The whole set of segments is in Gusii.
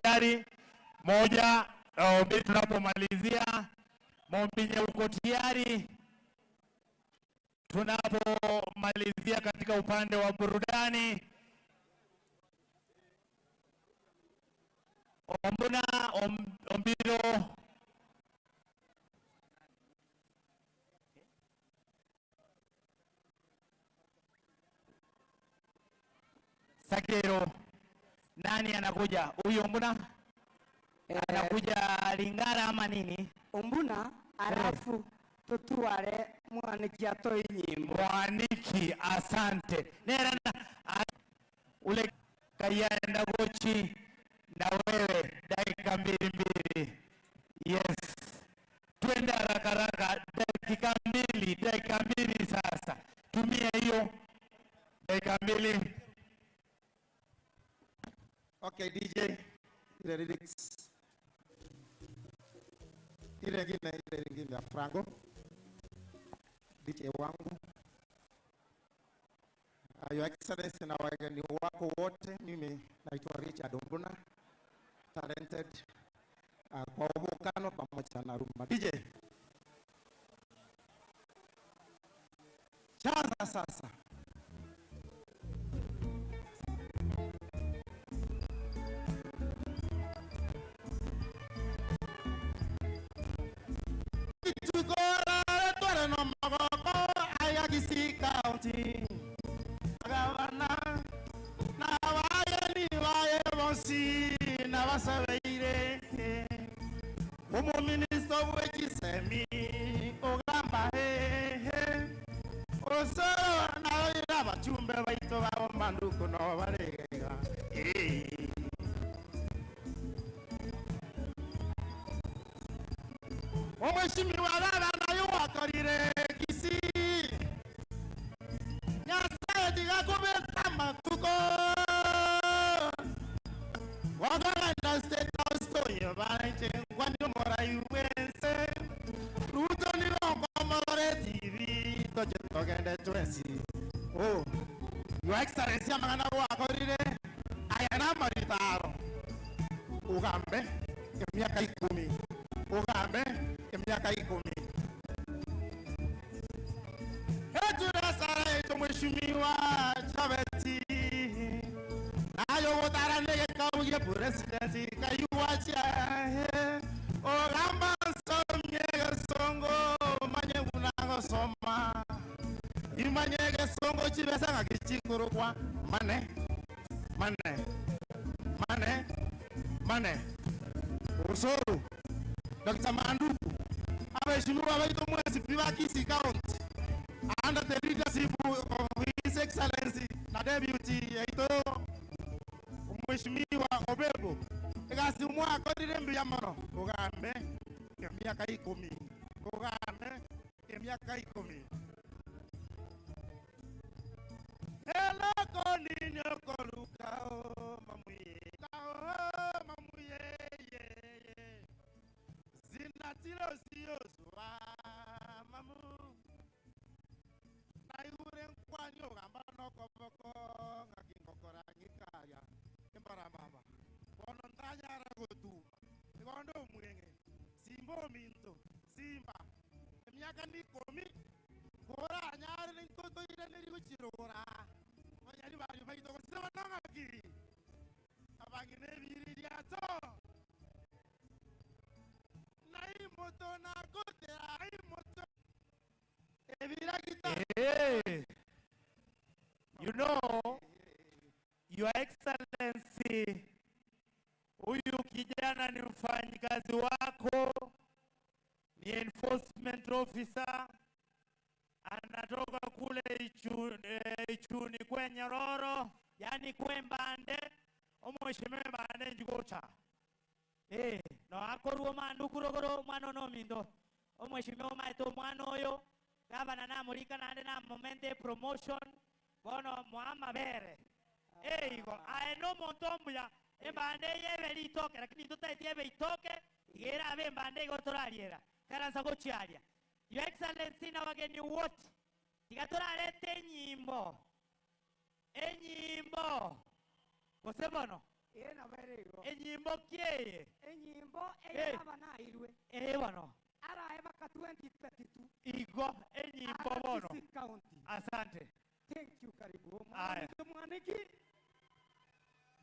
tayari? Moja, oh, mbili tunapomalizia. Mombinye uko tayari? Tunapomalizia katika upande wa burudani. Ombuna Ombiro Sagero, nani anakuja? Huyu Ombuna anakuja Lingara ama nini? Ombuna alafu tutware mwaniki atoe nyimbo. Mwaniki, asante. Nera ule kayanda gochi na wewe dakika mbili mbili. Yes, twende haraka haraka, dakika mbili, dakika mbili sasa. Tumia hiyo dakika mbili. Okay, DJ, ile lyrics. Ile ingine, ile ingine ya Franco. DJ wangu. Your Excellency na wageni wako wote, mimi naitwa Richard Ombuna, talented kwa ubukano pamoja na rumba. DJ. Chaza sasa. Umuminista w'ekisemi ogamba hehe osoro naoira abachumbe baito babo manduku no baregega. Omweshimiwa baba nayo wakorire Kisii Nyasaye tigakubeta matuko wakagenda State House toyo bache ngwani morai wense Ruto nilongo TV toche togende twensi. Oh, Your Excellency amang'ana gwakorire aya na maritaro ugambe emiaka 10 ugambe emiaka 10 etura sara eto mheshimiwa Chaveti nayo gutara nige kauye presidency kayuwacha ogamba nsomye gesongo manye bunagosoma imanye gesongo chibesa ngakichikurukwa mane mane mane mane Osoro Dr. Manduku abaheshimiwa baito mwesi piba Kisii County under the leadership of His Excellency na Deputy yaito Mheshimiwa Obebo egasi mwakorire mbuya mono ugambe emiaka 10 ugambe emiaka 10 eloko nini okoluka o mamuye o mamuye ye ye zinatiro siyozwa mamu naigure nkwani ogamba nokoboko ng'akingokora ng'ikaya embara baba bono ntanyara gotuma igondo omwenge simba ominto simba emiaka ni 10 kora anyare nintotoiraneri gochirogora banyari bari baito gosira nong'aki abang'ina ebiri riato naimoto nakotera aimoto ebiragita. Hey, you know, Your Excellency, huyu kijana ni mfanyikazi wako, ni enforcement officer, anatoka kule Ichuni kwe Nyororo, yani kwe Mbande, omheshimiwa Mbande njigocha. No akoruo manduku rogoro mwana no mindo. Omheshimiwa maito mwana oyo, gavana namurika nande na momente promotion, bono mwama bere. Igo, ae no monto mbuya, embande yebe ritoke, lakini tutaiti yebe itoke, igera abe embande igo torariera. Karansa gochiaria. Your Excellency na wageni wote, tiga torarete enyimbo. Enyimbo. Gose bono, Ee nabo ere igo. Enyimbo ki eye? Enyimbo eye aba nairwe. Ee bono. Arae baka 2032. Igo enyimbo bono. Kisii County. Asante. Thank you, karibu. Aya. Mwaniki.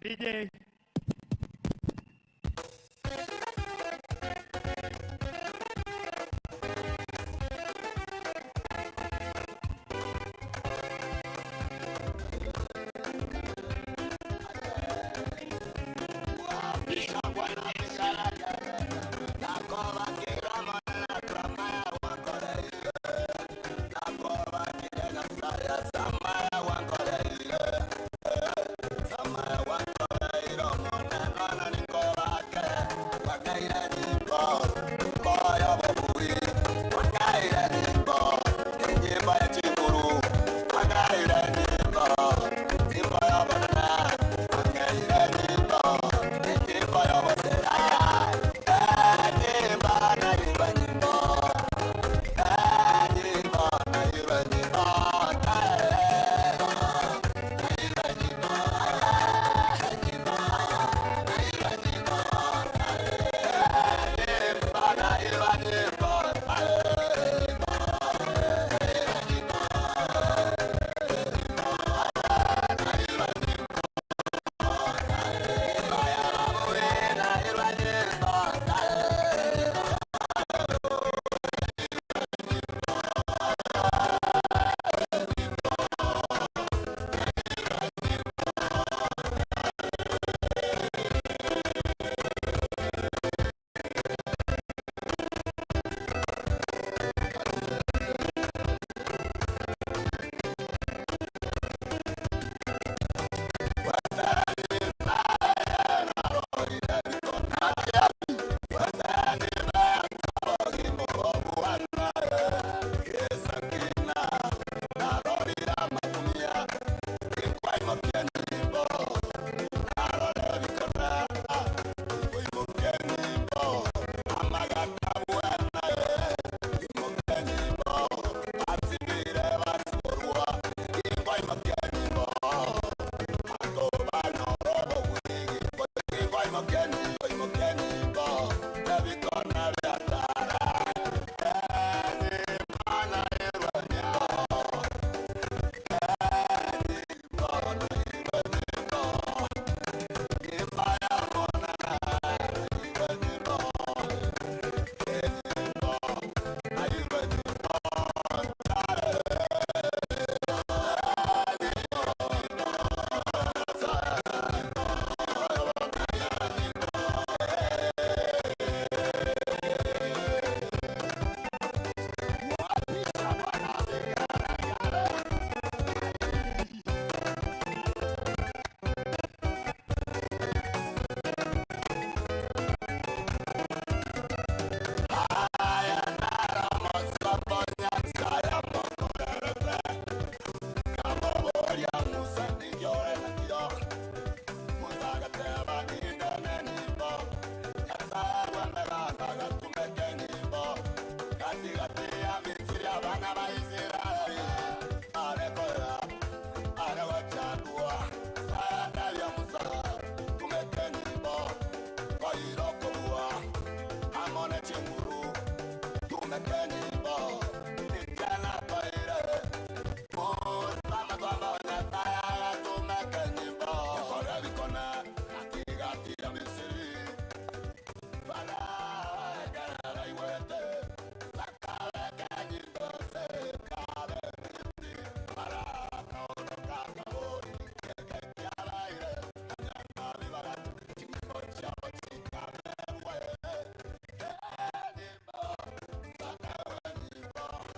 DJ.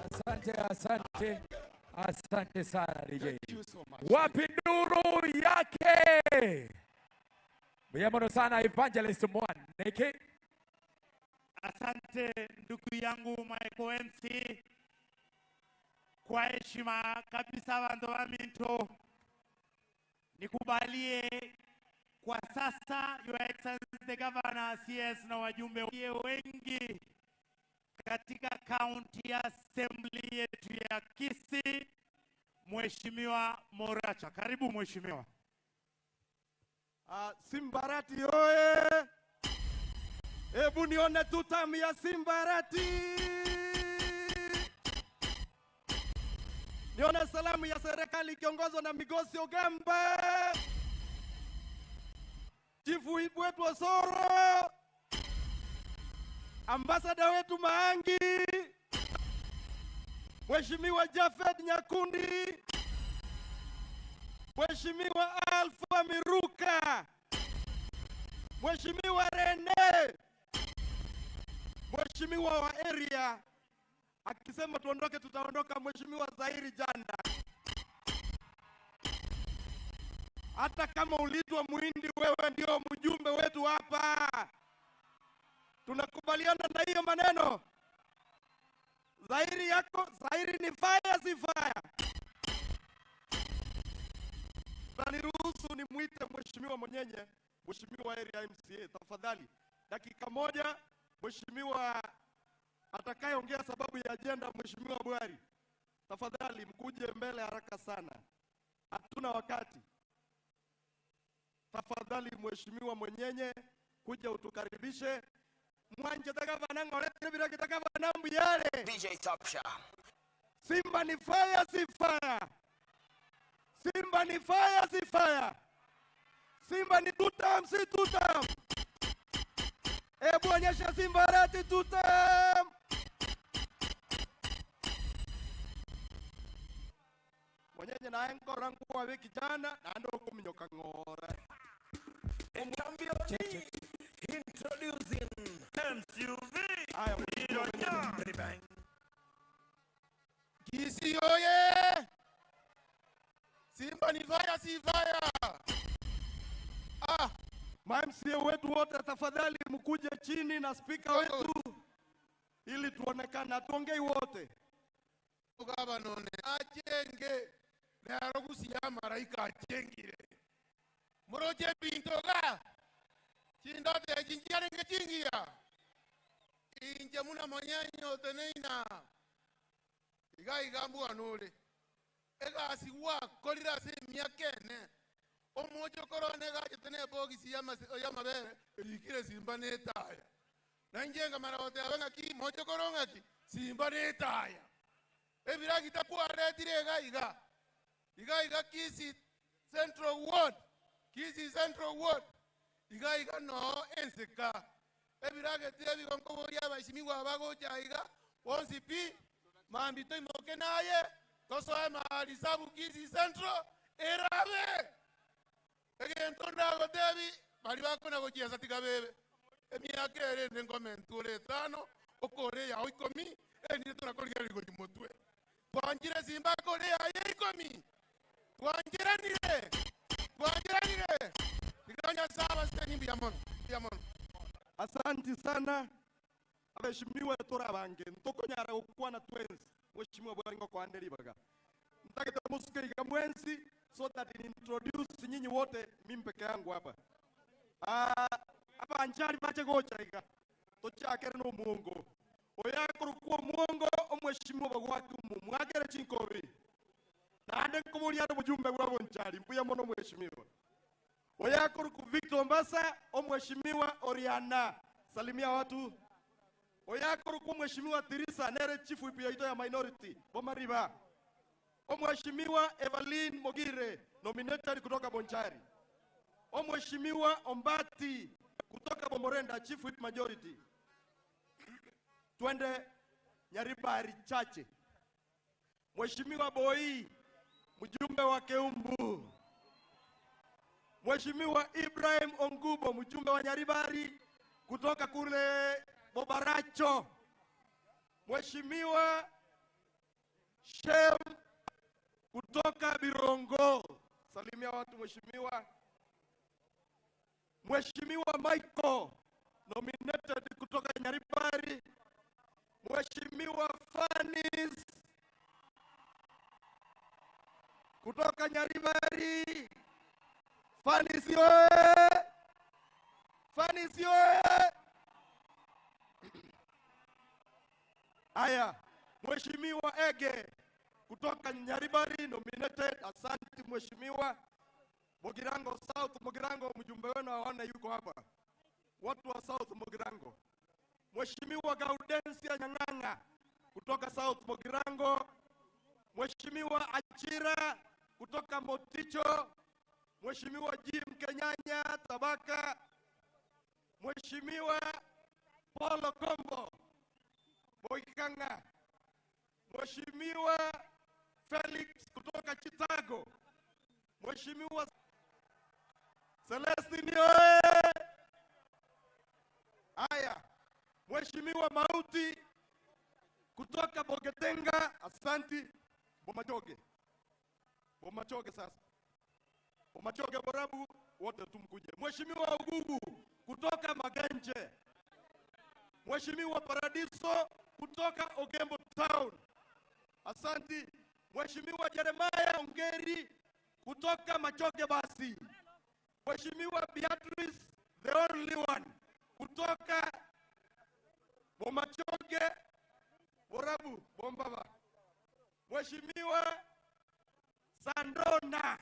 Asante, asante, asante sana DJ. Thank you so much. Wapi nduru yake? Muyamano sana Evangelist Mwaniki. Asante ndugu yangu Michael MC kwa heshima kabisa, bantu ba Minto, nikubalie kwa sasa Your Excellency the Governor, CS na wajumbe wengi katika County Assembly yetu ya Kisii, Mheshimiwa Moracha. Karibu mheshimiwa. Ah, Simbarati oye! Hebu nione tutam ya Simbarati. Nione salamu ya serikali ikiongozwa na Migosi Ogembe, chifu wetu Osoro, ambasada wetu Maangi, Mheshimiwa Jafet Nyakundi, Mheshimiwa Alpha Miruka, Mheshimiwa Rene, Mheshimiwa wa area akisema tuondoke tutaondoka, Mheshimiwa Zairi Janda. Hata kama uliitwa Muhindi, wewe ndio mjumbe wetu hapa. Tunakubaliana na hiyo maneno. Zairi yako, Zairi ni fire, si fire? Na niruhusu nimwite Mheshimiwa Monyenye, Mheshimiwa area MCA, tafadhali dakika moja. Mheshimiwa atakayeongea sababu ya ajenda, Mheshimiwa Bwari, tafadhali mkuje mbele haraka sana, hatuna wakati. Tafadhali Mheshimiwa Monyenye, kuja utukaribishe. Mwanje takavana ng'oretire birage takavana mbuyare. DJ Top Shah. Simba ni fire, si fire? Simba ni fire, si fire? Simba ni two term, si two term? Hebu onyesha Simba rati two term. Mwenyeje naye nkora nkuwa kijana na ndo kuminyoka ng'ora. Introducing MCUV. Haya, mheshimiwa mwenyeje. Kisii oye! Simba ni fire, si fire! Ah, Ma MCA wetu wote tafadhali mkuje chini na spika wetu ili tuonekane, hatuongei wote. gavana achenge lero gusia maraika achengire muroche bintoga chindote chinchiarenge chingiya inche muna monyenyo teneina iga iga mbwanure egasi gwakorire ase emiaka ene omochokoro one gachete na ebogisi ya mabere erikire simba na etaya na inche nkamara goteba ng'aki mochokoro ng'aki simba na etaya ebiragita kwaretire iga iga iga iga Kisii Central Ward, Kisii Central Ward iga iga no enseka ebirageti ebigonkoboria abashimiwa bagocha iga bonsi pi mambi toimoke naye tosoe mahali sabu Kisii Central erabe egento ndagotebi bari bakona gochiesa tiga bebe emiaka ere ende nkomenture etano okore yao ikomi enire torakorigereria gochi motwe twanchire simba akore yaye ikomi twanchiranire twanchiranire tiga saba seni mbuya mono mbuya mono. Asanti sana abeshimiwa tora bange ntokonyara gukwana twensi. Mheshimiwa Bwari ngokwande ribaga ntagete musuke iga mwensi so that ni introduce nyinyi wote, mimi peke yangu hapa. Ah, abanjari bache gocha iga tochakere no muongo oyakorokwa omuongo omweshimiwa bagwake omu mwakere chinkobi naende nkoboria mujumbe bwa bonchari mbuya mono mheshimiwa oyakoruku Victor Mombasa omheshimiwa Oriana salimia watu oyakoruku mheshimiwa Tirisa nere chief whip yaito ya minority Bomariba omheshimiwa Evelyn Mogire nominated kutoka Bonchari omheshimiwa Ombati kutoka Bomorenda chief whip majority. Twende Nyaribari chache. Mheshimiwa Boi mjumbe wa Keumbu, Mheshimiwa Ibrahim Ongubo mjumbe wa Nyaribari kutoka kule Bobaracho, Mheshimiwa Shem kutoka Birongo, salimia watu mheshimiwa. Mheshimiwa Michael nominated kutoka Nyaribari, Mheshimiwa Fanis kutoka Nyaribari. Fanis oye! Fanis oye! Haya, Mheshimiwa Ege kutoka Nyaribari nominated, asante mheshimiwa. Mugirango South, Mugirango, mjumbe wenu aone yuko hapa. Watu wa South Mugirango. Mheshimiwa Gaudensia Nyang'ang'a kutoka South Mugirango, Mheshimiwa Achira kutoka Moticho, Mheshimiwa Jim Kenyanya Tabaka, Mheshimiwa Paul Kombo Boikanga, Mheshimiwa Felix kutoka Chitago, Mheshimiwa Celestine oye! Haya, Mheshimiwa Mauti kutoka Bogetenga, asanti. Bomachoge, Bomachoge sasa, Bomachoge Borabu, wote tumkuje. Mheshimiwa Ugugu kutoka Magenche, Mheshimiwa Paradiso kutoka Ogembo Town, asanti. Mheshimiwa Jeremiah Ongeri kutoka Machoge basi. Mheshimiwa Beatrice the only one kutoka Bomachoge Borabu Bombaba. Mheshimiwa Sandrona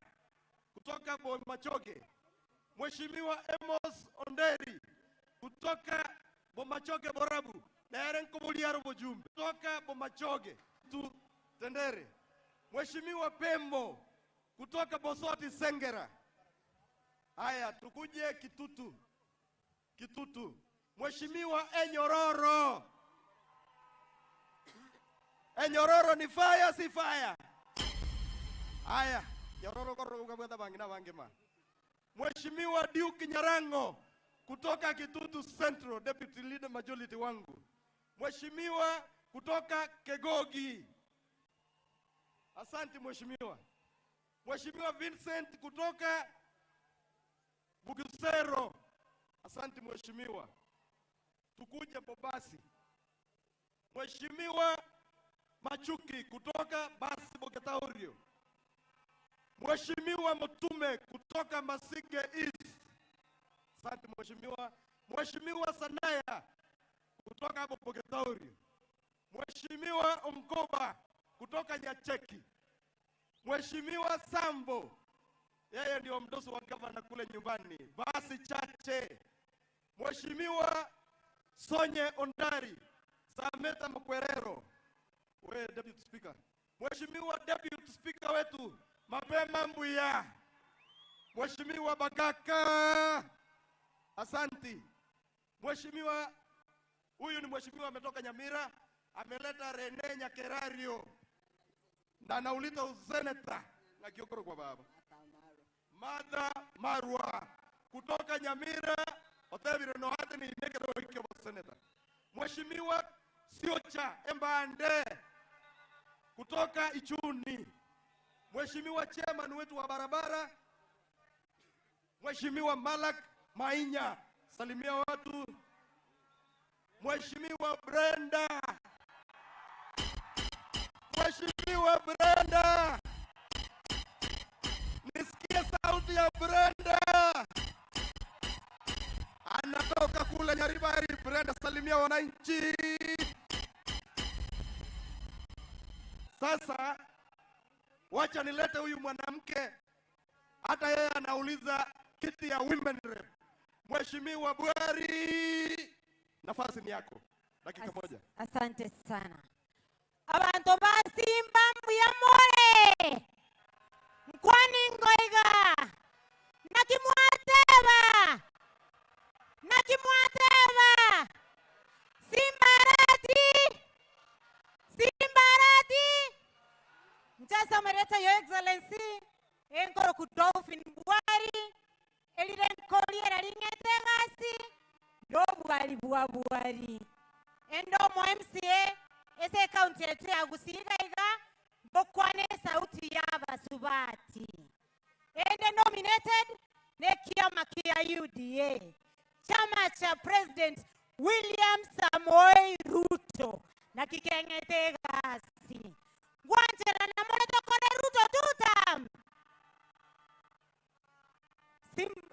kutoka Bomachoge. Mheshimiwa Amos Onderi kutoka Bomachoge Borabu. Nere nkubuliaro bujumbe kutoka Bomachoge tu Tendere. Mheshimiwa Pembo kutoka Bosoti Sengera. Haya, tukuje Kitutu. Kitutu. Mheshimiwa Enyororo. Enyororo ni fire si fire? Haya, Nyororo koro ukabweta bangina bangima. Mheshimiwa Duke Nyarango kutoka Kitutu Central, Deputy Leader Majority wangu. Mheshimiwa kutoka Kegogi. Asante mheshimiwa. Mheshimiwa Vincent kutoka Bugisero. Asante mheshimiwa. Tukuje Bobasi. Mheshimiwa Machuki kutoka Basi Bogetaurio. Mheshimiwa Mutume kutoka Masike East. Asante mheshimiwa. Mheshimiwa Sanaya kutoka hapo Bogetaurio. Mheshimiwa Mkoba kutoka Nyacheki. Mheshimiwa Sambo, yeye ndio mdosi wa gavana kule nyumbani. Basi chache. Mheshimiwa Sonye Ondari, Sameta Mkwerero, we deputy speaker. Mheshimiwa deputy speaker wetu Mapema Mbuya, Mheshimiwa Bagaka, asanti. Mheshimiwa huyu ni mheshimiwa ametoka Nyamira, ameleta Rene Nyakerario na anauliza useneta na Kiokoro kwa baba Martha Marwa kutoka Nyamira otebire no hata ni nekero ikyo seneta. Mheshimiwa Siocha Embande kutoka Ichuni, Mheshimiwa chairman wetu wa barabara Mheshimiwa Malak Mainya, salimia watu. Mheshimiwa Brenda, Mheshimiwa Brenda, nisikie sauti ya Brenda. Anatoka kule Nyaribari. Brenda, salimia wananchi. Sasa wacha nilete huyu mwanamke, hata yeye anauliza kiti ya women rep. Mheshimiwa Bwari, nafasi ni yako, dakika moja. Asante sana. Abantu basimba mbuya more nkwani ngoiga nakimwateba nakimwateba simbarati simbarati nchasomerete your excellency enkoro ku dolphin bwari erire nkoriera ring'ete egasi nobwari bwa bwari ende omo MCA ase ekaunti yetu ya Gusii iga iga mbokwane sauti ya abasubati ende nominated ne kiama kia UDA chama cha President William Samoei Ruto na kikeng'ete egasi ngwanchera na more tokore Ruto tutam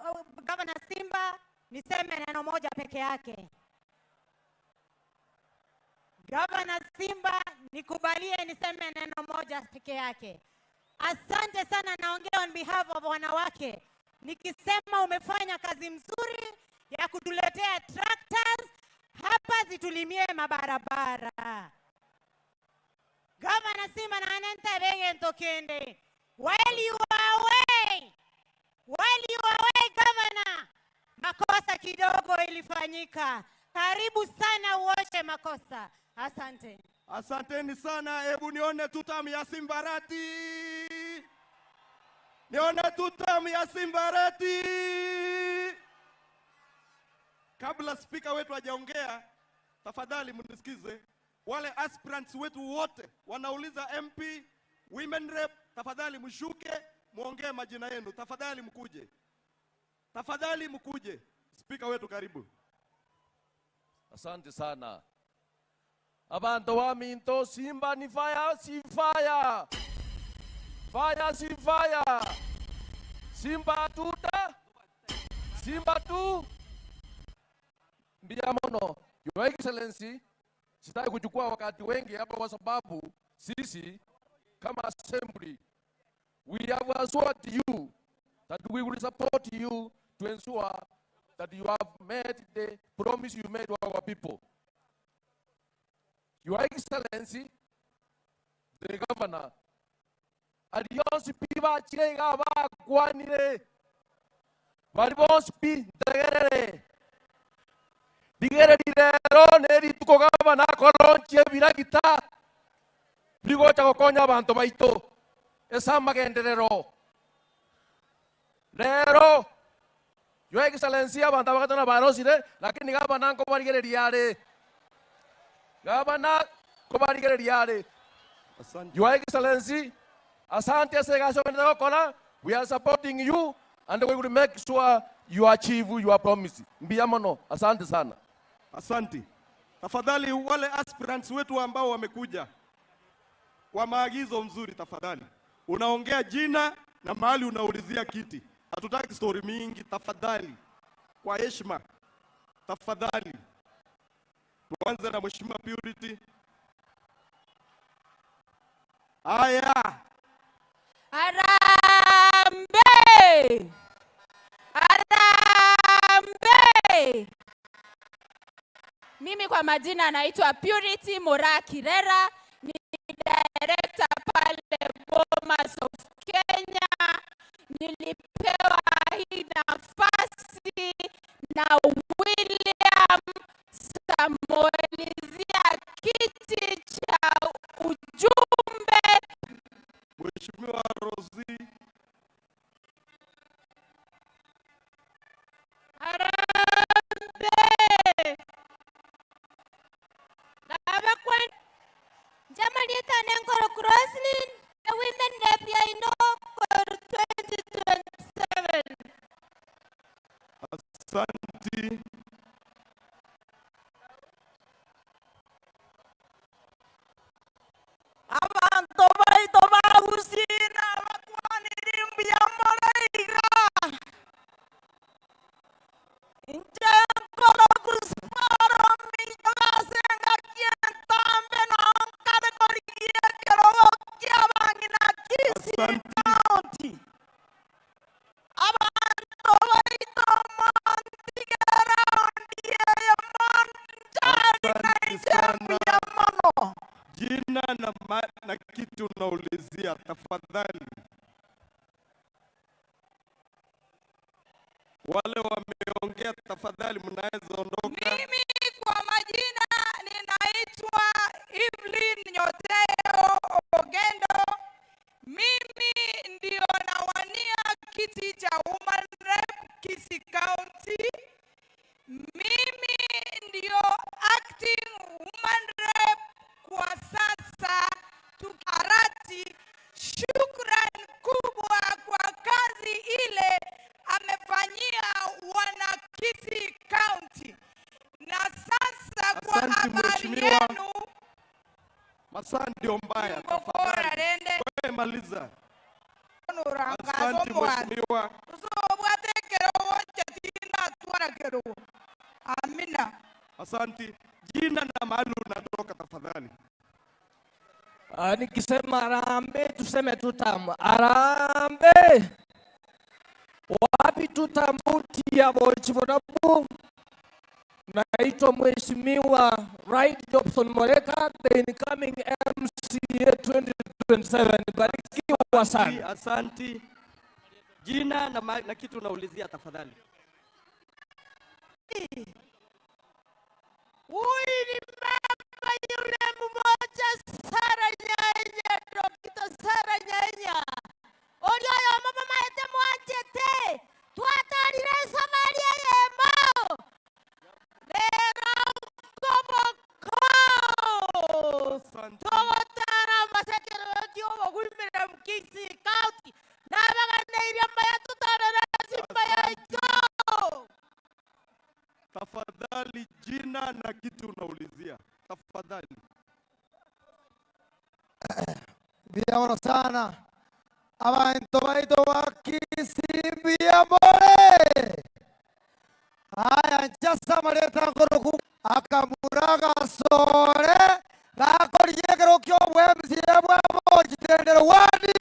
oh, Governor Simba, niseme neno moja peke yake. Governor Simba, nikubalie niseme neno moja peke yake. Asante sana, naongea on behalf of wanawake. nikisema umefanya kazi mzuri ya kutuletea tractors hapa zitulimie mabarabara. Gavana Simba na anentebege ntokende. While you are away, while you are away governor, makosa kidogo ilifanyika. Karibu sana uoshe makosa. Asante. Asanteni sana, hebu nione tutam ya Simbarati, nione tutam ya Simbarati. Kabla spika wetu hajaongea, tafadhali mnisikize. Wale aspirants wetu wote wanauliza MP, women rep, tafadhali mshuke muongee majina yenu, tafadhali mkuje, tafadhali mkuje. Spika wetu karibu. Asante sana. Abantu wa Minto, Simba ni fire, si fire. Fire, si fire. Simba tuta. Simba tu. Mbia mono. Your Excellency, sitaki kuchukua wakati wengi hapa kwa sababu sisi kama assembly we have assured you that we will support you to ensure that you have made the promise you made to our people. Your Excellency, the Governor, alionsi pi bachire iga bakwanire bari bonsi pi ntegerere rigereri rero nerituko gavana akoronchia ebiragita bigocha gokonya abanto baito ase amagenderero rero Your Excellency abanto abagatana barosire lakini gavana nkobarigereria are gavana nkobarigereria are Your Excellency, asante ase egasi ogenderete gokora, we are supporting you and we will make sure you achieve your promise. Mbuya mono, asante sana. Asante. Tafadhali wale aspirants wetu ambao wamekuja kwa maagizo mzuri, tafadhali unaongea jina na mahali unaulizia kiti. Hatutaki story mingi, tafadhali, kwa heshima, tafadhali. Tuanze na Mheshimiwa Purity. Haya, Harambee! Harambee! Mimi kwa majina naitwa Purity Moraa Kirera, ni director pale Bomas of Kenya. Nilipewa hii nafasi na William Samoelizia kiti cha ujumbe. Mheshimiwa Rosie. Harambee! Abakwan Jamalita Nenkoro Croslin, the women rep ya Indoko 2027. Asante. Abantu baito bagusina bakwanire mbuya moreiga. Inche nkoro kusparo minto gasenga kientambe nonkare korigia kerogo kia bang'ina Kisii County. Abantu baito montigera ondieye monjari na Asante inche sana. mbuya mono. Jina na, ma, na kitu unaulizia tafadhali. Wale wameongea tafadhali, mnaweza ondoka. Mimi kwa majina ninaitwa Evelyn Nyoteo Ogendo. Mimi ndio nawania kiti cha Woman Rep Kisii County. Mimi ndio acting woman rep kwa sasa tukarati. Shukran kubwa kwa kazi ile amefanyia wana Kisii County. Na sasa kwa Asante habari mheshimiwa. yenu Masaa ndio mbaya, Ngokora tafadhali. rende. Wewe maliza. Nurangazo Asante mwari. mheshimiwa. Amina. Asante. Jina na mahali unatoka tafadhali. Ah, nikisema harambee tuseme tu tamu. Harambee! Wapi tutambuti ya Bochiborabu? Naitwa Mheshimiwa Right Jobson Moleka, the incoming MCA 2027. Barikiwa sana. Asanti. Jina na, na kitu unaulizia tafadhali. Huyu ni mama yule mmoja Sara Nyanya, Dr. Sara Nyanya. Oria oyo mama maete mwanchete twatarire Samaria yemo rero ngoboko togotara masekerero obogwimire Kisii County nabaganeirie mbaya tutarere simba yaito. Tafadhali jina na kitu unaulizia. Tafadhali. Mbuya sana abantu baito ba Kisii mbuya more aya nchasa mareta nkoroku akamura gasore gakoriekero kio bwemsie bwabo chitendero wadi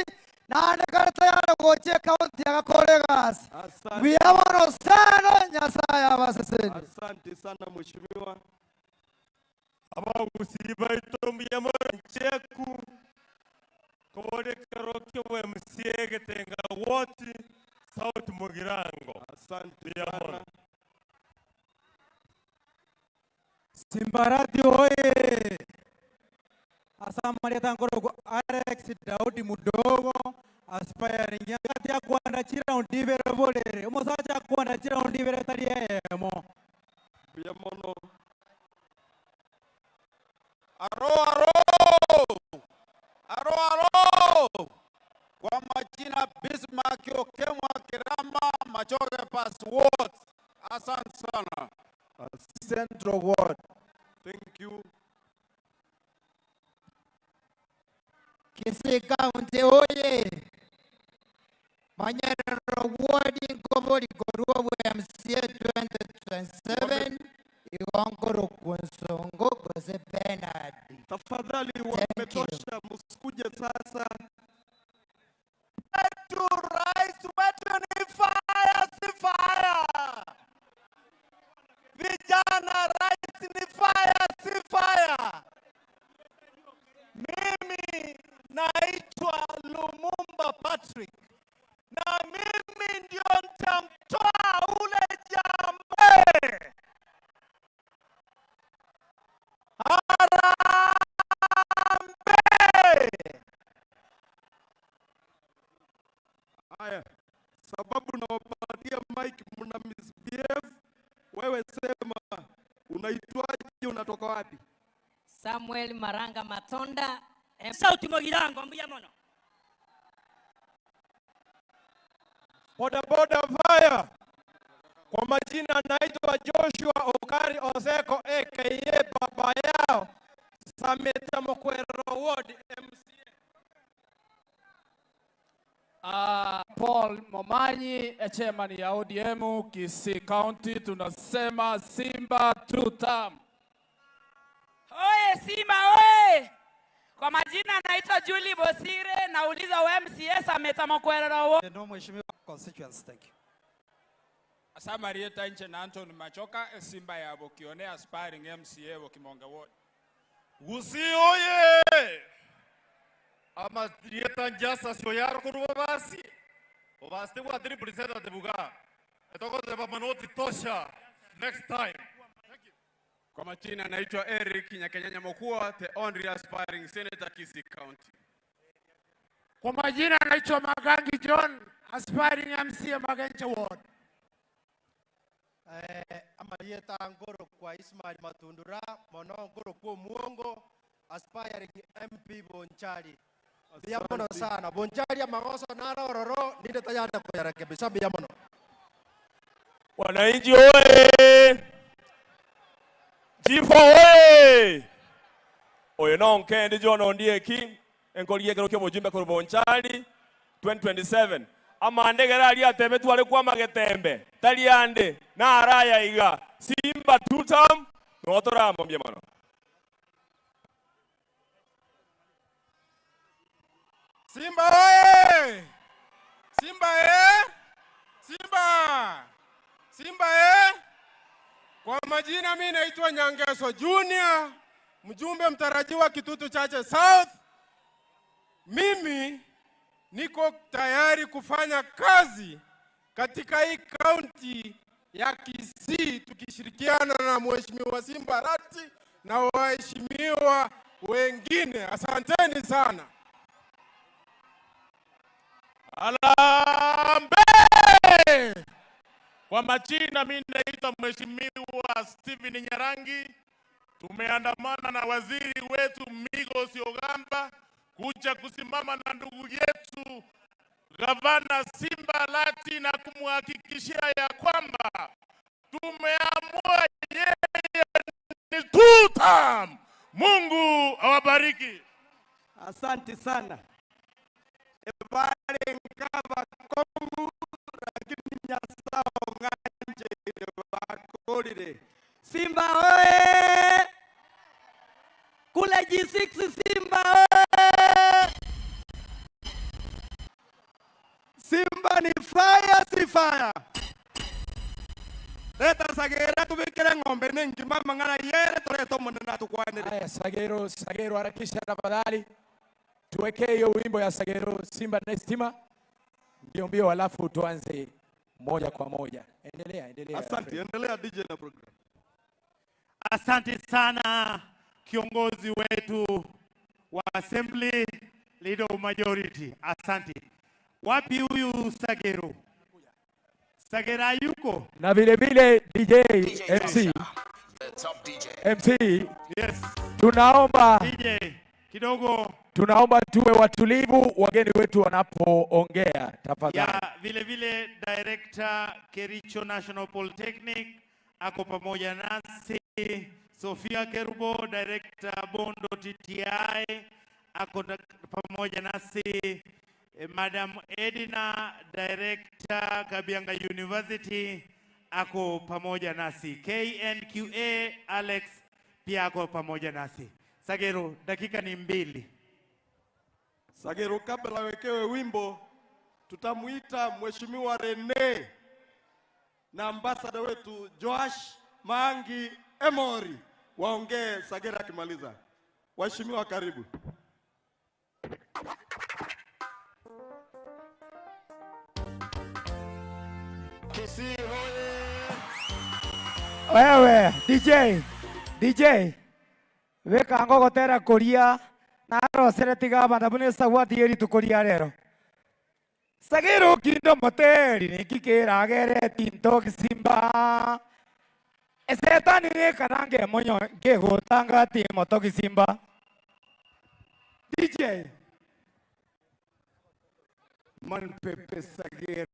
nande kare tayari gochia county agakore gasi. Mbuya mono sana Nyasaye abaseseni. Asante sana mheshimiwa. Abagusii baito mbuya mono ncheku koborekero kio bwemsie getenga ward South Mugirango. Asante sana. Simbarati oye! Asamaria Tangoro Alex Daudi Mudogo aspiring ati akwanda chiraundi ibere borere omosacha akwanda chiraundi ibere tari eyemo. Mbuya mono. Aro aro! Aro aro! Kwa majina Bismarck Okemwa Kirama Machoge Pass Ward. Asante sana. Central Ward. Thank you. Kisii County oye! Manyerero Ward Nkobori Korwa MCA 2027 Igonkoro Kunsongo Gose Bernard. Tafadhali wametosha, msikuje sasa. To rise wetu ni fire, si fire. Vijana, rais ni fire, si fire. Mimi naitwa Lumumba Patrick na mimi ndio nitamtoa ule jamaa. Harambee! Haya, sababu nawapatia mic mna misbehave. Wewe sema unaitwaje, unatoka wapi? Samuel Maranga Matonda. Sauti Mugirango mbuya mono. Boda boda fire. Kwa majina naitwa Joshua Okari Oseko aka baba yao Sameta Mokwero Ward MCA. Paul Momanyi, chairman ya ODM Kisii County, tunasema Simba two term. Oye Simba oye! Kwa majina naitwa Julie Bosire, nauliza MCA Sameta Mokwerero Ward. No, Mheshimiwa constituents, thank you. Asamarieta nche na Anthony Machoka Simba ya Bokione aspiring MCA Bokimonge Ward. Gusii oye! Amarieta njasa sioyaro korwa basi. Obasi bwa representative buga. Etokoze manoti tosha next time. Kwa majina naitwa Eric Nyakenyanya Mokua, the only aspiring senator Kisii County. Kwa majina naitwa Magangi John, aspiring MCA Magenche Ward. Amarieta ngoro kwa Ismail Matundura mono ngoro kwa Muongo aspiring MP Bonchari. Mbuya mono sana Bonchari amagoso narororo ninde tayari kuyarekebisha mbuya mono. Wananchi oye! Chifu oye! Oyo nonkendi John Ondieki enkoriekero kio bojumbe korwa Bonchari 2027 amandegera aria atebe tware kwa magetembe tari ande na araya iga Simba two term notoramambia mono. Simba oye! Simba eh! Simba! Simba eh! Kwa majina mimi naitwa Nyangeso Junior, mjumbe mtarajiwa Kitutu Chache South. Mimi niko tayari kufanya kazi katika hii kaunti ya Kisii tukishirikiana na Mheshimiwa Simba Arati na waheshimiwa wengine. Asanteni sana. Harambee! Kwa majina mimi naitwa Mheshimiwa Stephen Nyarangi. Tumeandamana na waziri wetu Migos Ogamba kuja kusimama na ndugu yetu Gavana Simba Arati na kumhakikishia ya kwamba tumeamua yeye ni two term. Mungu awabariki. Asante sana. Ebale nkaba kongu lakini nyasao ng'anje bakolire. Simba oye! Kule G6 Simba oye! Simba ni fire, si fire. Leta sagera tubikire ng'ombe ningi mama ng'ana yere toreta omonene atukwanire. Haya, Sagero, Sagero, harakisha tafadhali, tuwekee hiyo wimbo ya Sagero Simba na Stima mbio mbio, alafu tuanze moja kwa moja. Endelea, endelea. Asante, endelea DJ na program. Asante sana kiongozi wetu wa Assembly Leader of Majority. Asante. Wapi huyu Sagero? Sagera yuko? Na vile vile DJ MC MC, Yes. tunaomba DJ kidogo tunaomba tuwe watulivu wageni wetu wanapoongea tafadhali. ya vile vile Director Kericho National Polytechnic ako pamoja nasi, Sofia Kerubo Director Bondo TTI ako pamoja nasi, Madam Edina Director Kabianga University ako pamoja nasi, KNQA Alex pia ako pamoja nasi. Sagero, dakika ni mbili. Sagero, kabla wekewe wimbo, tutamuita Mheshimiwa Rene na ambasada wetu Joash Maangi Emori waongee Sagero akimaliza. Waheshimiwa, karibu. Kisii hoye! Wewe DJ, DJ weka ngogotera kuria narosere tiga abana buna esagwati erituko ria rero Sagero kindo moteri nikikiragere tinto gisimba esetani nekarange monyo nkegotanga ti moto gisimba DJ Man Pepe Sagero.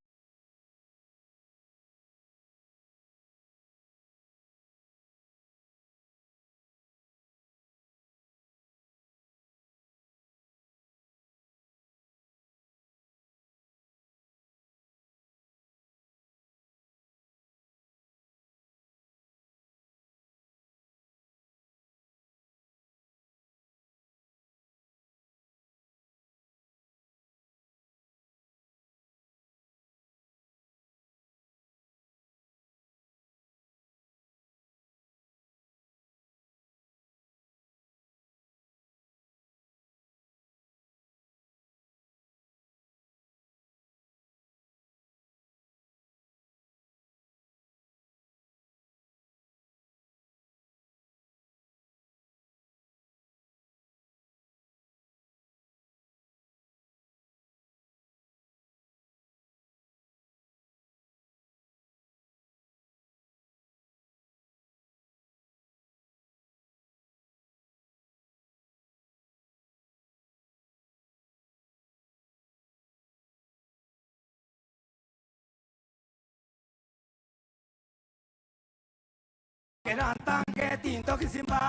Kerantange tinto kisimba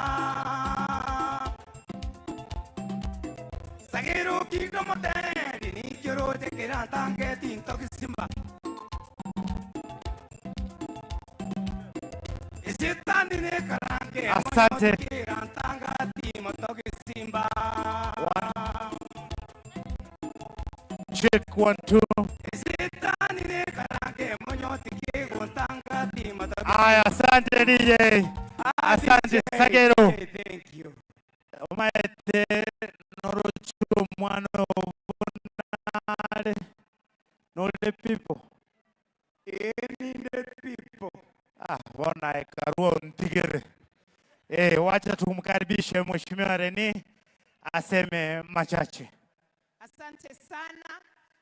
Sagiru kindo moteri nikyoroche kerantange tinto kisimba Isitandi ne karange Asante. Kerantanga timoto kisimba Check 1 2. Isitandi ne karange Asante Sagero. Thank you. Omaete noroche omwana obonare nore people. Ninde people. Ah, bona ekaruo ntigere. Eh, wacha tumkaribishe Mheshimiwa Reni aseme machache. Asante sana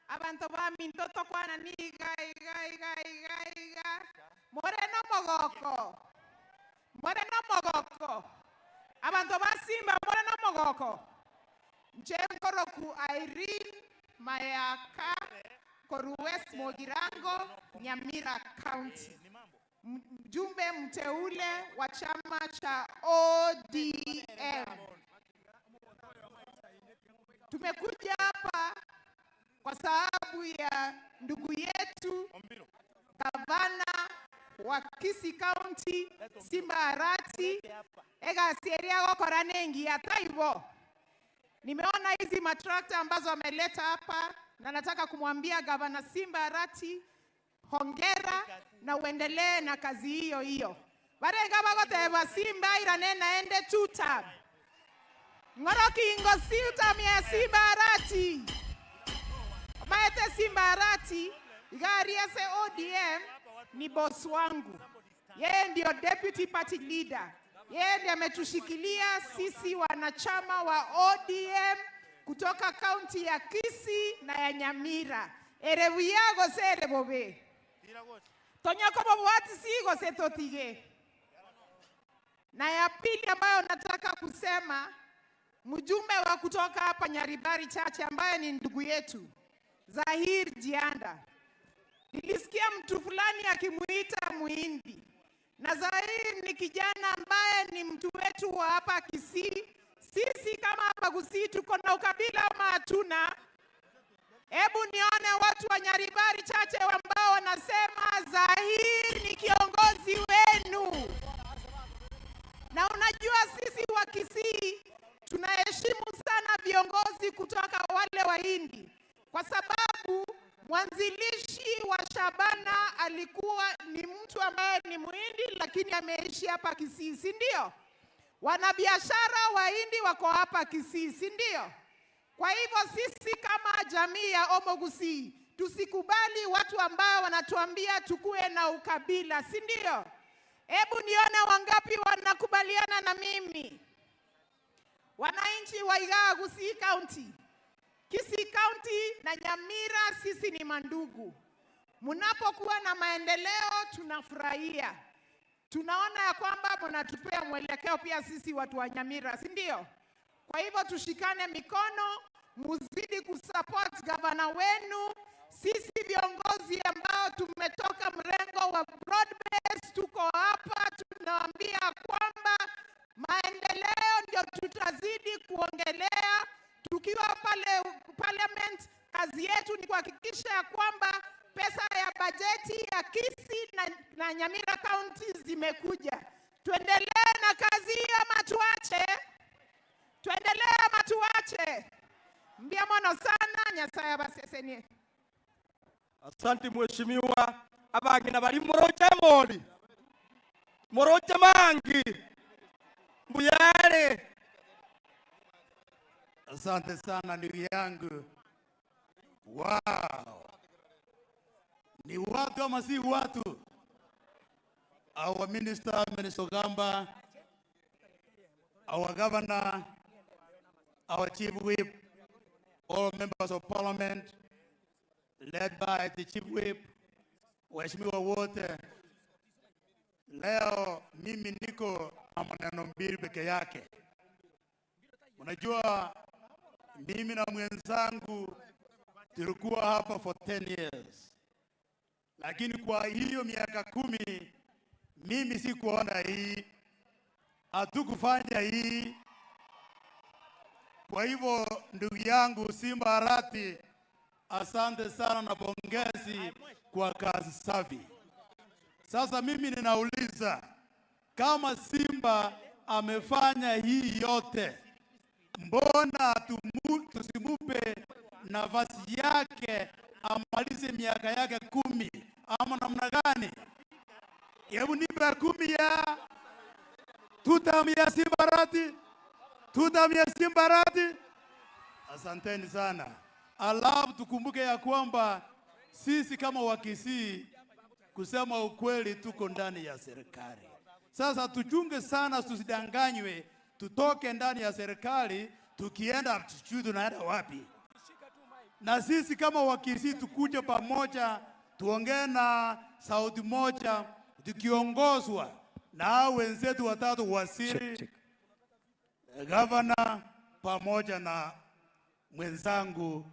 abantu bami ntoto kwana niga iga iga iga iga moreno mogoko moreno mogoko abantu ba Simba moreno mogoko njenkoroku Irene Mayaka koru West Mogirango Nyamira County mjumbe mteule wa chama cha ODM. Tumekuja hapa kwa sababu ya ndugu yetu gavana wa Kisii County Simba Arati egasieria gokora nengi hata hivyo. Nimeona hizi matrakta ambazo ameleta hapa na nataka kumwambia gavana Simba Arati hongera na uendelee na kazi hiyo hiyo. Barenga bagoteba Simba irane naende tuta ng'orokingo siutam ya Simba Arati maete Simba Arati igari ase ODM ni boss wangu, yeye ndio deputy party leader, yeye ndiye ametushikilia sisi wanachama wa ODM kutoka kaunti ya Kisii na ya Nyamira. Erebu yago se erebobe tonyako bobwati sigo se totige. Na ya pili ambayo nataka kusema, mjumbe wa kutoka hapa Nyaribari Chache ambaye ni ndugu yetu Zahir Jianda, nilisikia mtu fulani akimuita Muhindi, na Zahir ni kijana ambaye ni mtu wetu wa hapa Kisii. Sisi kama hapa Kisii tuko na ukabila ama hatuna? Hebu nione watu wa Nyaribari Chache ambao wanasema Zahir ni kiongozi wenu. Na unajua sisi wa Kisii tunaheshimu sana viongozi kutoka wale Wahindi, kwa sababu mwanzilishi wa Shabana alikuwa ni mtu ambaye ni Muhindi, lakini ameishi hapa Kisii, si ndio? Wanabiashara Wahindi wako hapa Kisii, si ndio? Kwa hivyo sisi kama jamii ya Omo Gusii tusikubali watu ambao wanatuambia tukue na ukabila, si ndio? Hebu nione wangapi wanakubaliana na mimi. Wananchi wa Igaa Gusii County, Kisii County na Nyamira, sisi ni mandugu. Mnapokuwa na maendeleo tunafurahia, tunaona ya kwamba mnatupea mwelekeo pia sisi watu wa Nyamira, si ndio? Kwa hivyo tushikane mikono, muzidi kusupport gavana wenu. Sisi viongozi ambao tumetoka mrengo wa broad base tuko hapa, tunawaambia kwamba maendeleo ndio tutazidi kuongelea tukiwa pale parliament. Kazi yetu ni kuhakikisha ya kwamba pesa ya bajeti ya Kisii na, na Nyamira County zimekuja. Tuendelee na kazi hiyo ama tuache? Tuendelee ama tuache? Mbia mono sana Nyasaye abasesenie. Asante mheshimiwa. Abang'ina bari moroche mori moroche mangi mbuyare. Asante sana ndugu yangu. Wow. Ni watu ama si watu? Our minister, Minister Gamba, our governor, our chief whip, all members of parliament, led by the chief whip, waheshimiwa wote. Leo mimi niko na maneno mbili peke yake. Unajua mimi na mwenzangu tulikuwa hapa for 10 years, lakini kwa hiyo miaka kumi mimi sikuona hii, hatukufanya hii. Kwa hivyo ndugu yangu Simba Arati, asante sana na pongezi kwa kazi safi. Sasa mimi ninauliza kama Simba amefanya hii yote, mbona tusimupe nafasi yake amalize miaka yake kumi ama namna gani? Hebu nipe kumi ya. Tutam ya Simba Arati, tutam ya Simba Arati. Asanteni sana. Alafu tukumbuke ya kwamba sisi kama Wakisii, kusema ukweli, tuko ndani ya serikali. Sasa tuchunge sana, tusidanganywe, tutoke ndani ya serikali, tukienda tujui tunaenda wapi. Na sisi kama Wakisii tukuje pamoja, tuongee na sauti moja, tukiongozwa na hao wenzetu watatu, waziri, gavana pamoja na mwenzangu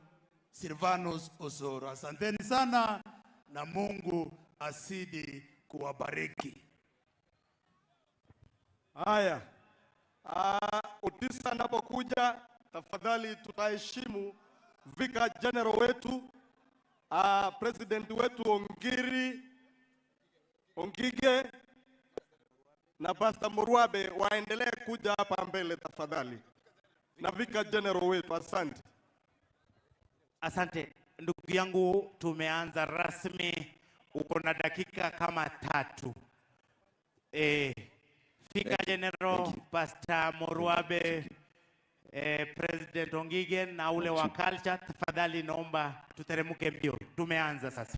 Silvanus Osoro. Asanteni sana na Mungu azidi kuwabariki. Haya, Otisa anapokuja tafadhali tutaheshimu Vicar General wetu, President wetu Ongiri Ongige na Pastor Murwabe waendelee kuja hapa mbele tafadhali, na Vicar General wetu. Asante. Asante ndugu yangu, tumeanza rasmi, uko na dakika kama tatu. Vicar General Pastor Murwabe, President Ongige na ule wa culture, tafadhali naomba tuteremke mbio, tumeanza sasa.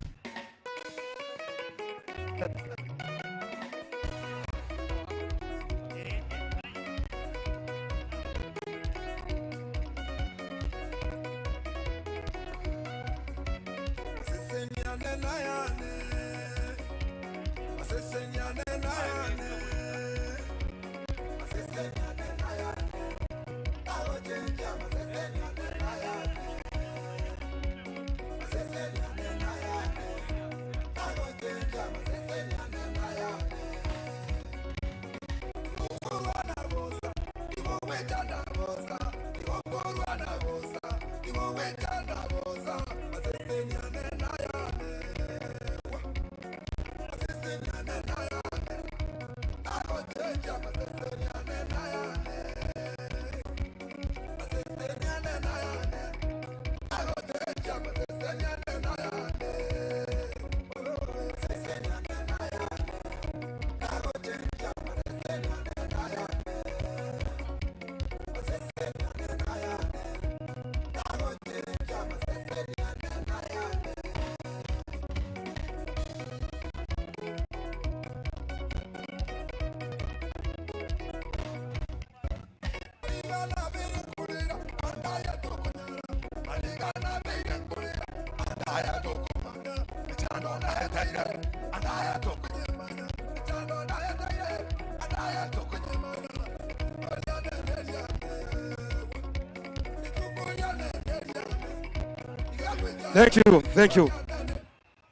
Thank you, thank you.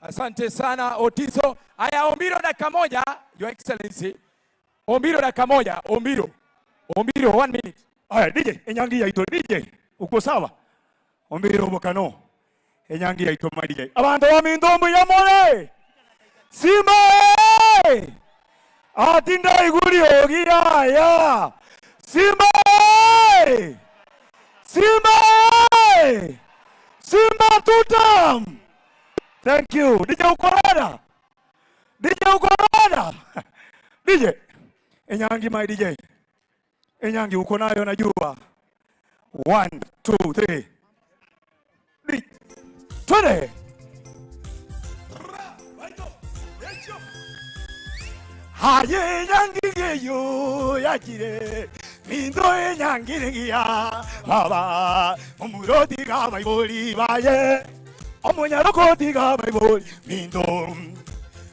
Asante sana Otiso. Aya, Ombiro dakika moja, Your Excellency. Ombiro dakika moja, Ombiro. Ombiro 1 minute. Aya, DJ, enyangi yaito DJ. Uko sawa? Ombiro bokano. Enyangi yaito my DJ. Abantu wa mindombo ya more. Simba! Atinda iguri ogira ya. Simba! Simba! Simba tutam. Thank you. DJ Ukorada. DJ Ukorada. DJ. Enyangi my DJ. Enyangi uko nayo najua. 1 2 3. Twende. Haye nyangi geyo yakire. Mindo enyangi ngiya. Baba omuroti ga baiboli baye. Omunyaroko tiga baiboli mindo.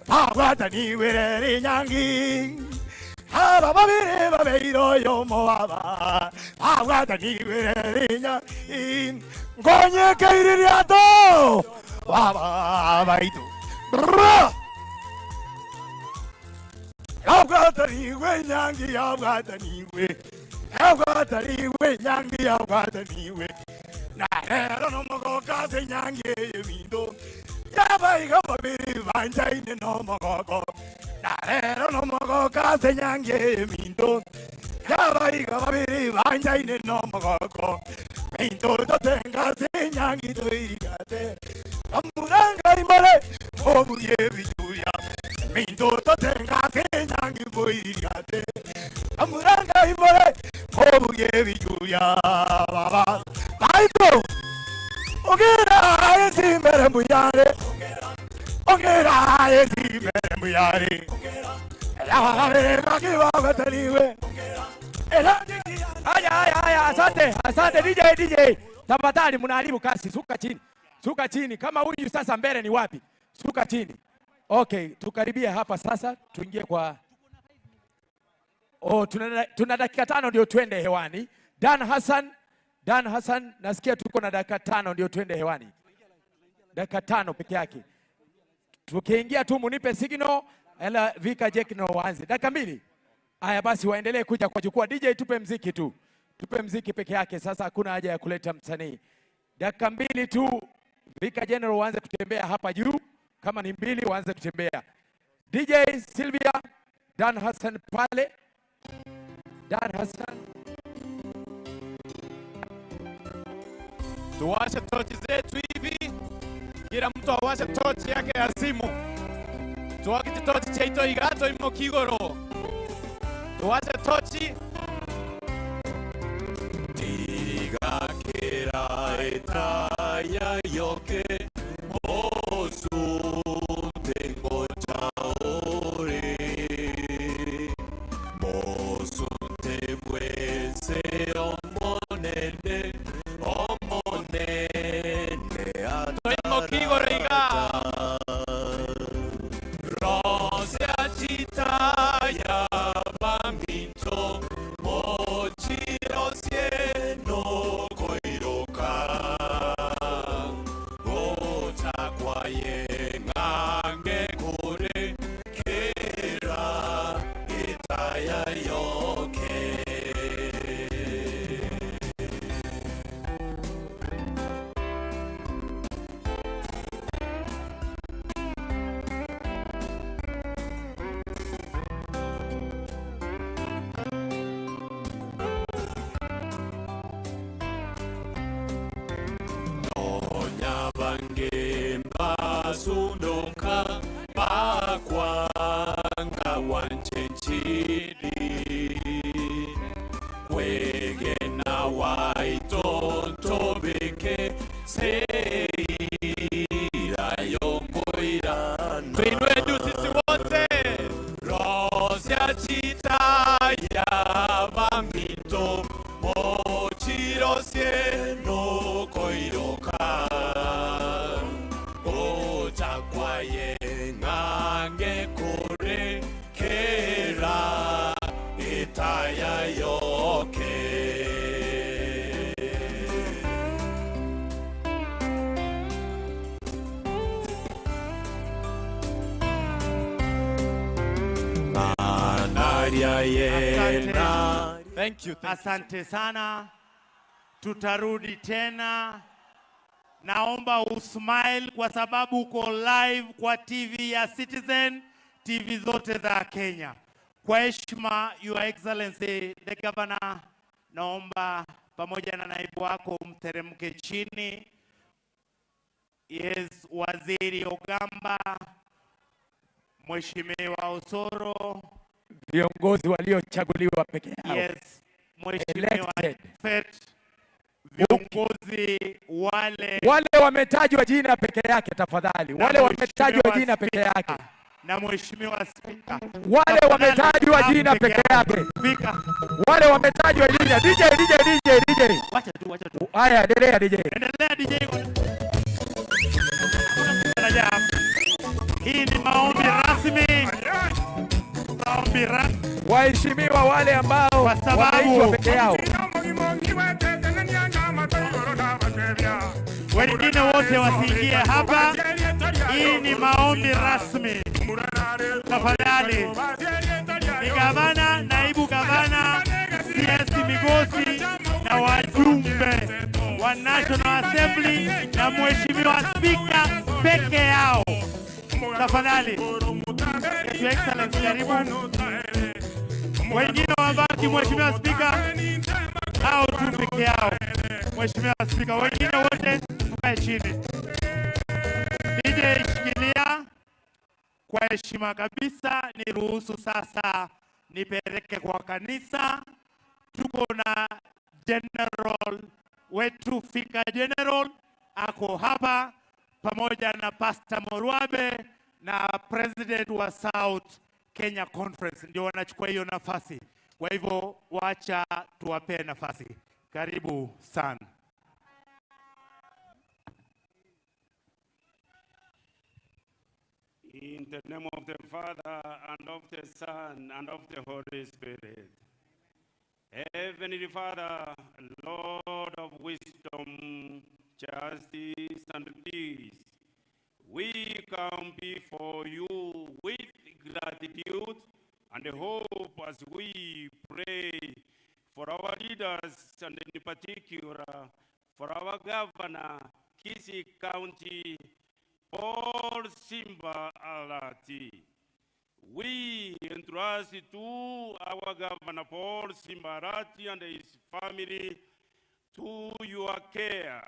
Babwata ni werere nyangi. Aba babere babeiro yomo baba. Babwata ni werere nyangi. Ngonye keiririato. Baba baitu. Bra! Yabwata niwe nyangi yabwata niwe. Yabwata niwe nyangi yabwata niwe. Na rero no mogoka se nyangi yemindo. Yabaiga babiri banja ine no mogoko. Na rero no mogoka se nyangi yemindo. Yabaiga babiri banja ine no mogoko. Mindo to tenga se nyangi to irigate. Amuranga imare obuye bijuya. Mindo to tenga se nyangi bo irigate. Amuranga obuge bichuria baba baito ongera esimbere mbuyare ongera esimbere mbuyare Haya, haya, haya, asante, asante DJ, DJ. Tafadhali mnaharibu kasi, suka chini. Suka chini. Kama huyu sasa mbele ni wapi? Suka chini. Okay, tukaribie hapa sasa, tuingie kwa Oh, tuna dakika 5 ndio twende hewani. Dan Hassan, Dan Hassan, nasikia tuko na dakika 5 ndio twende hewani. Dakika 5 peke yake. Tukiingia tu munipe signal, ela Vika Jekno waanze. Dakika 2. Haya basi waendelee kuja kwa jukwaa. DJ tupe mziki tu. Tupe mziki peke yake. Sasa hakuna haja ya kuleta msanii. Dakika 2 tu Vika General waanze kutembea hapa juu. Kama ni 2 waanze kutembea. DJ Sylvia, Dan Hassan pale. Dan Hassan. Tuwashe tochi zetu hivi. Kila mtu awashe tochi yake ya simu. Tuwake tochi chaito igato imo kigoro. Tuwashe tochi. Tigakera etaya yoke mosunte ngochaore mosunte bwese omonene omonene Toimo kigoro iga. Rose achitaya bambito mochiro sieno koiroka gochakwaye ng'ange kore kera itaya yoke. Nonya bange mbasunoka bakwanga wanchenchidi kwegena waitontobeke seira yongoirana Tuinue juu sisi wote. Rosia chitaya bamito mochiro sieno koiroka gochakwaye ng'ange kore kera itaya yoke. Manaria yena. Thank you, thank you. Asante sana. Tutarudi tena. Naomba usmile kwa sababu uko live kwa TV ya Citizen, TV zote za Kenya. Kwa heshima, Your Excellency the Governor, naomba pamoja na naibu wako mteremke chini. Yes, Waziri Ogamba, Mheshimiwa Osoro, Viongozi waliochaguliwa peke yao. Yes, Mheshimiwa Elected. Fet, viongozi wale Wale wametajwa jina peke yake tafadhali. Na Wale wametajwa Mheshimiwa jina peke yake. Na Mheshimiwa Spika. Wale wametajwa jina peke yake. Spika. Wale wametajwa jina. DJ, DJ, DJ, DJ. Wacha tu, wacha tu. Haya, endelea DJ. Endelea DJ. Hii ni maombi rasmi. Maombi rasmi. Waheshimiwa wale ambao Kwa sababu wameitwa peke yao. Wengine wote wasiingie hapa. Hii ni maombi rasmi. Tafadhali. Ni gavana, naibu gavana, CS Migosi na wajumbe wa National Assembly na Mheshimiwa Spika peke yao. Tafadhali. Your Excellency, karibu. Wengine wabaki, Mheshimiwa Spika, hao tu peke yao. Mheshimiwa Spika, wengine wote tukae chini. DJ shikilia kwa heshima kabisa, niruhusu sasa nipeleke kwa kanisa. Tuko na General wetu Fika General ako hapa pamoja na Pastor Morwabe na President wa South Kenya Conference ndio wanachukua hiyo nafasi. Kwa hivyo wacha tuwapee nafasi. Karibu sana. In the name of the Father, and of the Son, and of the Holy Spirit. Heavenly Father, Lord of wisdom, justice, and peace, we come before you with gratitude and hope as we pray for our leaders and in particular for our governor, Kisii County, Paul Simba Arati. We entrust to our governor, Paul Simba Arati, and his family to your care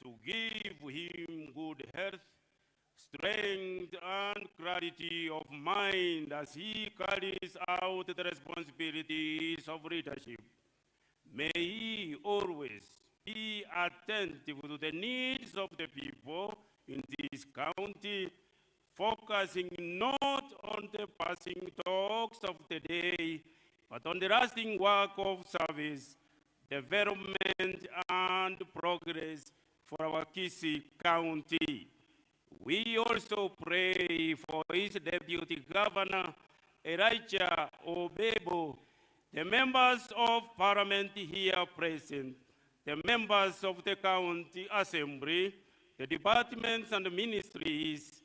to give him good health, strength, and clarity of mind as he carries out the responsibilities of leadership. May he always be attentive to the needs of the people in this county, focusing not on the passing talks of the day, but on the lasting work of service, development, and progress for our Kisii County. We also pray for his deputy governor, Elijah Obebo, the members of parliament here present, the members of the county assembly, the departments and ministries.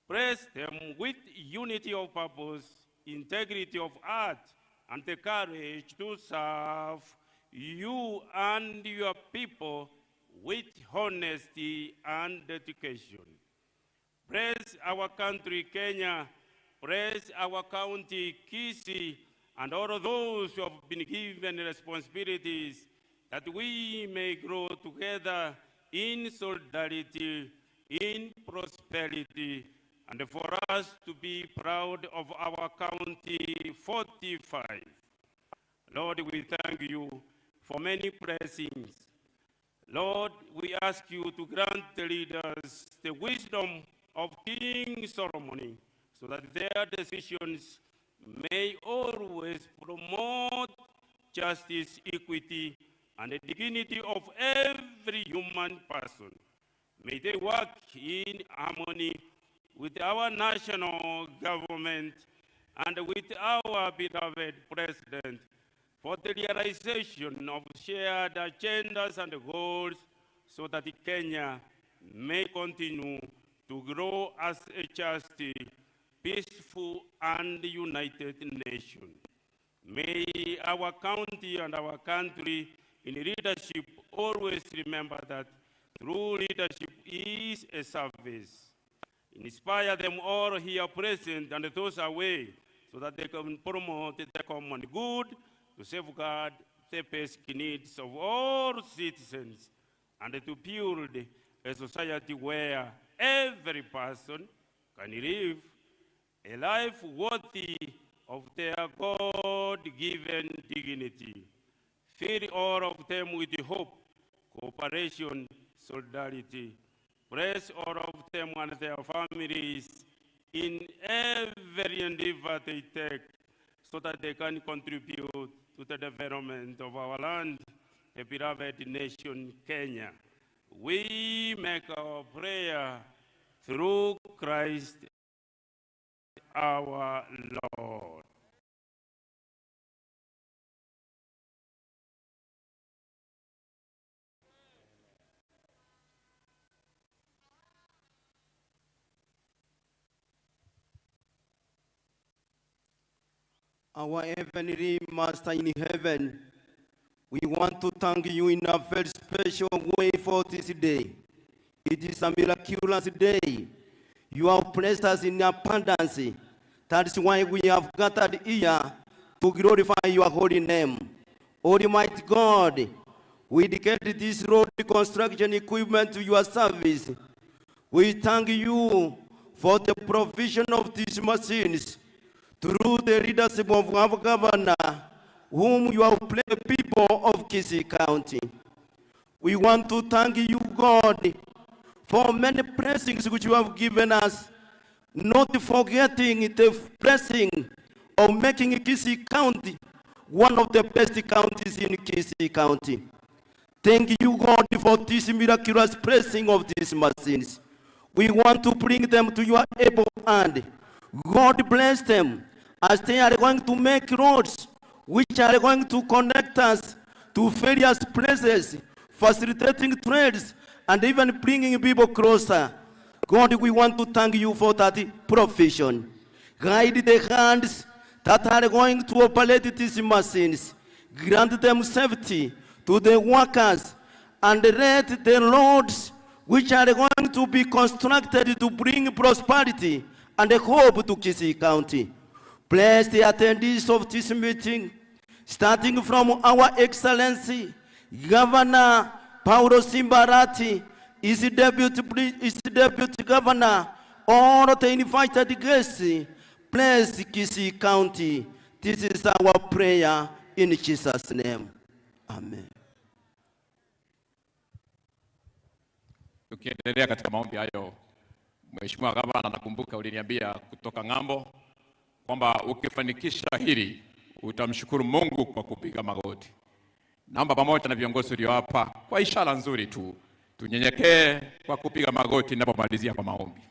Bless them with unity of purpose, integrity of heart, and the courage to serve you and your people with honesty and dedication. Bless our country, Kenya. Bless our county, Kisii, and all of those who have been given responsibilities, that we may grow together in solidarity, in prosperity, and for us to be proud of our county 45. Lord, we thank you for many blessings. Lord, we ask you to grant the leaders the wisdom of King Solomon, so that their decisions may always promote justice, equity, and the dignity of every human person. May they work in harmony with our national government and with our beloved president for the realization of shared agendas and goals, so that Kenya may continue to grow as a just, peaceful, and united nation. May our county and our country in leadership always remember that true leadership is a service. Inspire them all here present and those away, so that they can promote the common good, to safeguard the basic needs of all citizens, and to build a society where every person can live a life worthy of their God-given dignity. Fill all of them with hope, cooperation, solidarity. Bless all of them and their families in every endeavor they take, so that they can contribute to the development of our land, the beloved nation, Kenya. We make our prayer through Christ our Lord. Our heavenly Master in heaven, we want to thank you in a very special way for this day. It is a miraculous day. You have blessed us in abundance. That is why we have gathered here to glorify your holy name. Almighty God, we dedicate this road construction equipment to your service. We thank you for the provision of these machines. Through the leadership of our governor, whom you have placed the people of Kisii County. We want to thank you, God, for many blessings which you have given us, not forgetting the blessing of making Kisii County one of the best counties in Kisii County. Thank you, God, for this miraculous blessing of these machines. We want to bring them to your able hand. God bless them as they are going to make roads which are going to connect us to various places, facilitating trades and even bringing people closer. God, we want to thank you for that provision. Guide the hands that are going to operate these machines. Grant them safety to the workers and let the roads which are going to be constructed to bring prosperity and hope to Kisii County. Bless the attendees of this meeting, starting from our Excellency, Governor Paulo Simba Arati, his deputy, his deputy governor, all the invited guests. Bless Kisii County. This is our prayer in Jesus' name. Amen. Tukiendelea katika maombi hayo, Mheshimiwa Gavana, nakumbuka uliniambia kutoka ng'ambo kwamba ukifanikisha hili utamshukuru Mungu kwa kupiga magoti. Naomba pamoja na viongozi ulio hapa kwa ishara nzuri tu tunyenyekee kwa kupiga magoti ninapomalizia kwa maombi.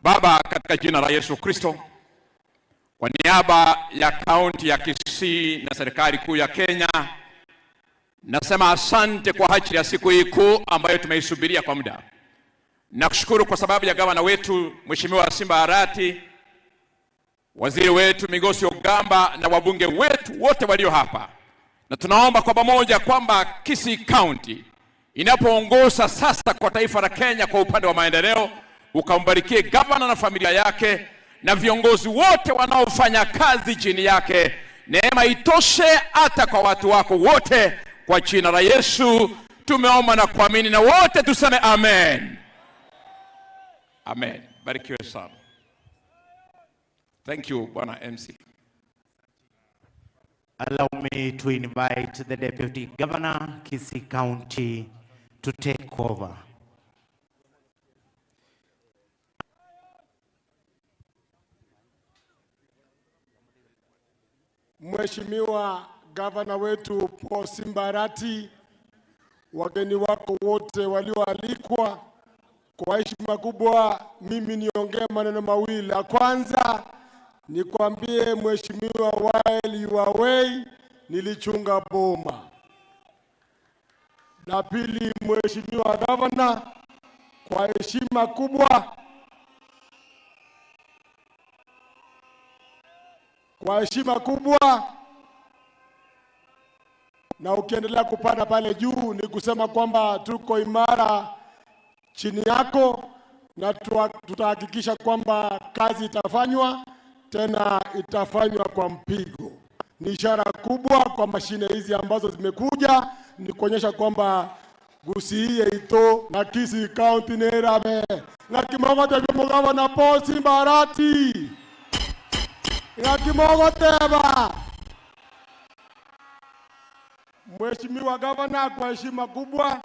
Baba, katika jina la Yesu Kristo, kwa niaba ya kaunti ya Kisii na serikali kuu ya Kenya, nasema asante kwa ajili ya siku hii kuu ambayo tumeisubiria kwa muda. Nakushukuru kwa sababu ya gavana wetu Mheshimiwa Simba Arati, waziri wetu Migosi Ogamba na wabunge wetu wote walio hapa, na tunaomba kwa pamoja kwamba Kisii County inapoongoza sasa kwa taifa la Kenya kwa upande wa maendeleo, ukambarikie gavana na familia yake na viongozi wote wanaofanya kazi chini yake. Neema itoshe hata kwa watu wako wote, kwa jina la Yesu tumeomba na kuamini, na wote tuseme amen. Amen. Barikiwe sana. Thank you, Bwana MC. Allow me to invite the Deputy Governor, Kisii County, to take over. Mheshimiwa Gavana wetu Paul Simba Arati, wageni wako wote walioalikwa, kwa heshima kubwa mimi niongee maneno mawili. La kwanza nikwambie Mheshimiwa, while you are away nilichunga boma. La pili, Mheshimiwa Gavana, kwa heshima kubwa kwa heshima kubwa, na ukiendelea kupanda pale juu ni kusema kwamba tuko imara chini yako na tutahakikisha kwamba kazi itafanywa tena itafanywa kwa mpigo. Ni ishara kubwa kwa mashine hizi ambazo zimekuja, ni kuonyesha kwamba Gusii yeito na Kisii County nerabe ng'akimogote mugabana Paul Simba Arati ng'akimogoteba. Mheshimiwa Gavana, kwa heshima kubwa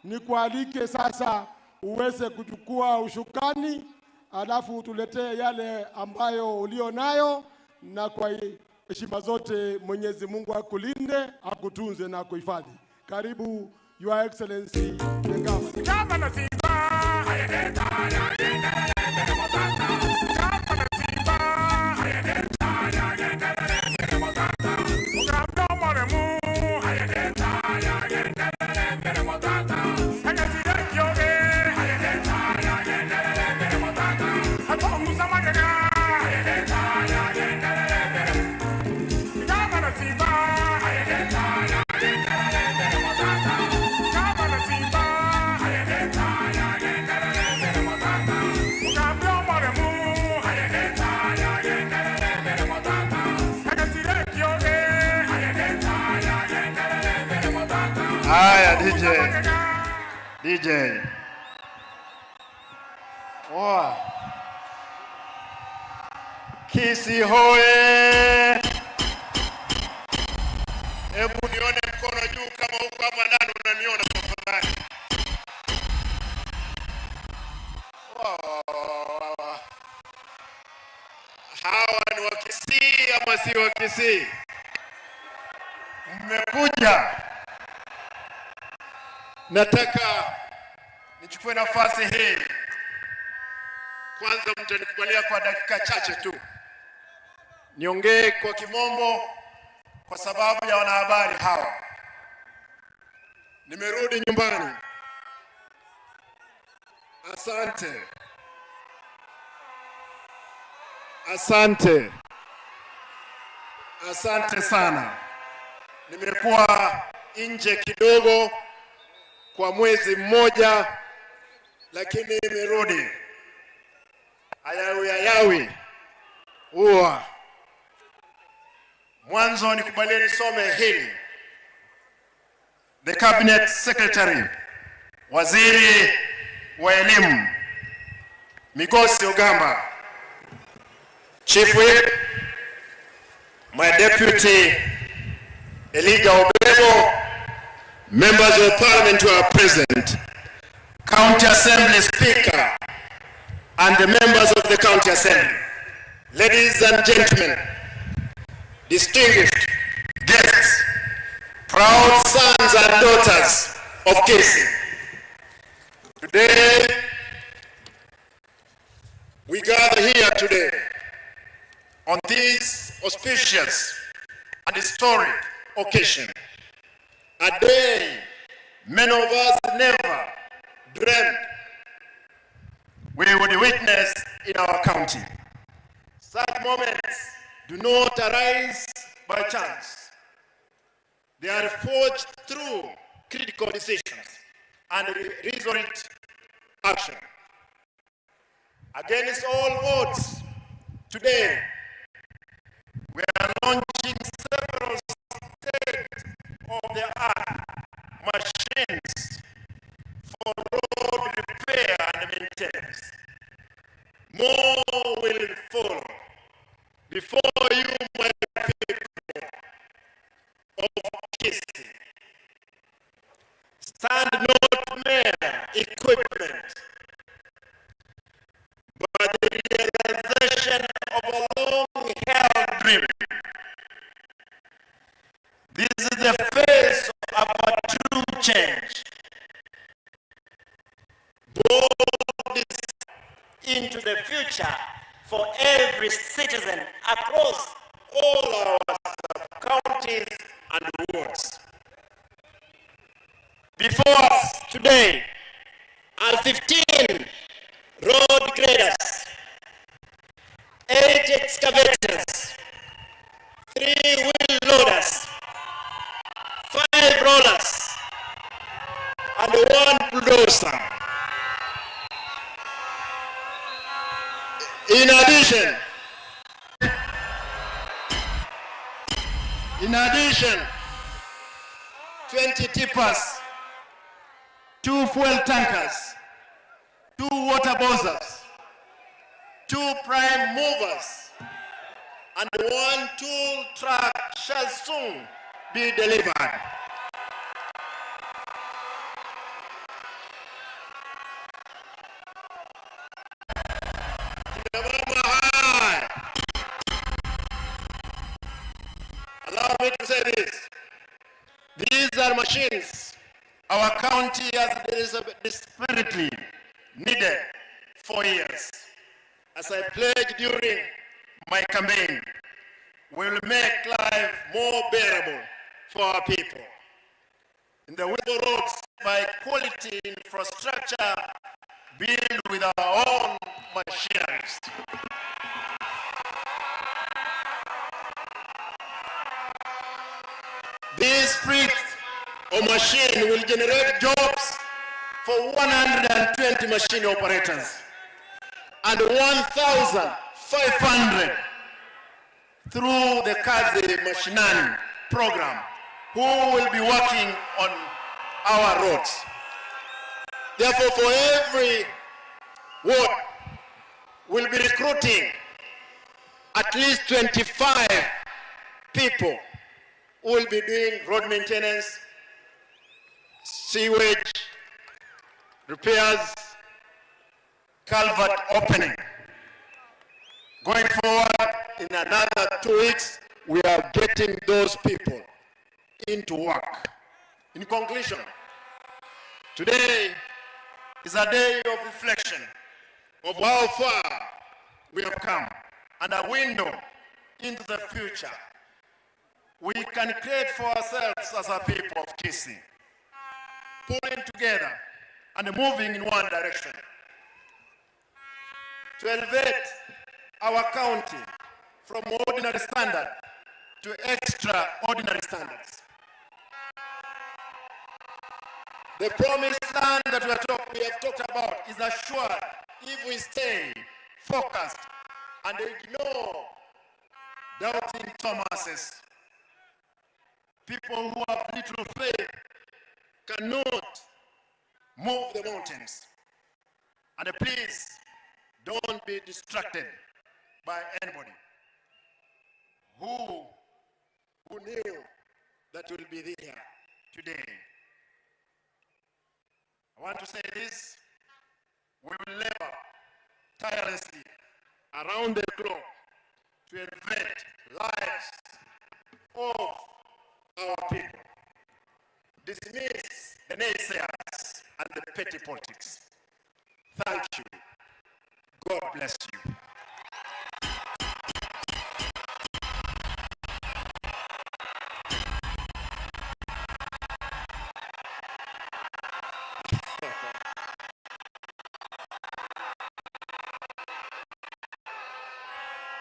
nikualike sasa uweze kuchukua ushukani, alafu utuletee yale ambayo ulio nayo, na kwa heshima zote Mwenyezi Mungu akulinde, akutunze na akuhifadhi. Karibu Your Excellency the Governor. Governor Simba, Haya, DJ. DJ. Oa. Kisii hoye! Hebu nione mkono juu kama uko hapa ndani unaniona tafadhali. Wow. Hawa ni wa Kisii ama si wa Kisii? Mmekuja. Nataka nichukue nafasi hii kwanza, mtanikubalia kwa dakika chache tu niongee kwa kimombo kwa sababu ya wanahabari hawa. Nimerudi nyumbani. Asante, asante, asante sana. Nimekuwa nje kidogo kwa mwezi mmoja, lakini nimerudi. Ayawi ayawi huwa mwanzo nikubalie nisome hili. The Cabinet Secretary, Waziri wa Elimu Migosi Ogamba, Chief Whip, my Deputy Elijah Obego, Members of Parliament who are present, County Assembly Speaker, and the members of the County Assembly, ladies and gentlemen, distinguished guests, proud sons and daughters of Kisii. Today, we gather here today on this auspicious and historic occasion, a day many of us never dreamed we would witness in our county. Such moments do not arise by chance. They are forged through critical decisions and resolute action. Against all odds, today, we are launching several state-of-the-art machines for road repair and maintenance. More will follow. Before you, my people of Kisii, stand not mere equipment, but the realization of a long-held dream. This is the face of a true change. Bold into the future for every citizen across all our sub-counties and wards. Before us today are 15 road graders, 8 excavators, 3 wheel loaders, 5 rollers, and 1 bulldozer. In addition, 20 tippers, 2 fuel tankers, 2 water bowsers, 2 prime movers, and 1 tool truck shall soon be delivered. Allow me to say this. These are machines our county has desperately needed for years. As I pledged during my campaign, we will make life more bearable for our people. In the roads, by quality infrastructure built with our own machineries. This fleet or machine will generate jobs for 120 machine operators and 1,500 through the Kazi Mashinani program who will be working on our roads. Therefore, for every ward, we'll be recruiting at least 25 people who will be doing road maintenance, sewage repairs, culvert opening. Going forward, in another 2 weeks, we are getting those people into work. In conclusion, today is a day of reflection of how far we have come and a window into the future we can create for ourselves as a people of Kisii, pulling together and moving in one direction to elevate our county from ordinary standard to extraordinary standards. The promised land that we have talked about is assured if we stay focused and ignore doubting Thomases. People who have little faith cannot move the mountains. And please, don't be distracted by anybody who knew that will be there today. I want to say this, we will labor tirelessly around the clock to elevate lives of our people. Dismiss the naysayers and the petty politics. Thank you. God bless you.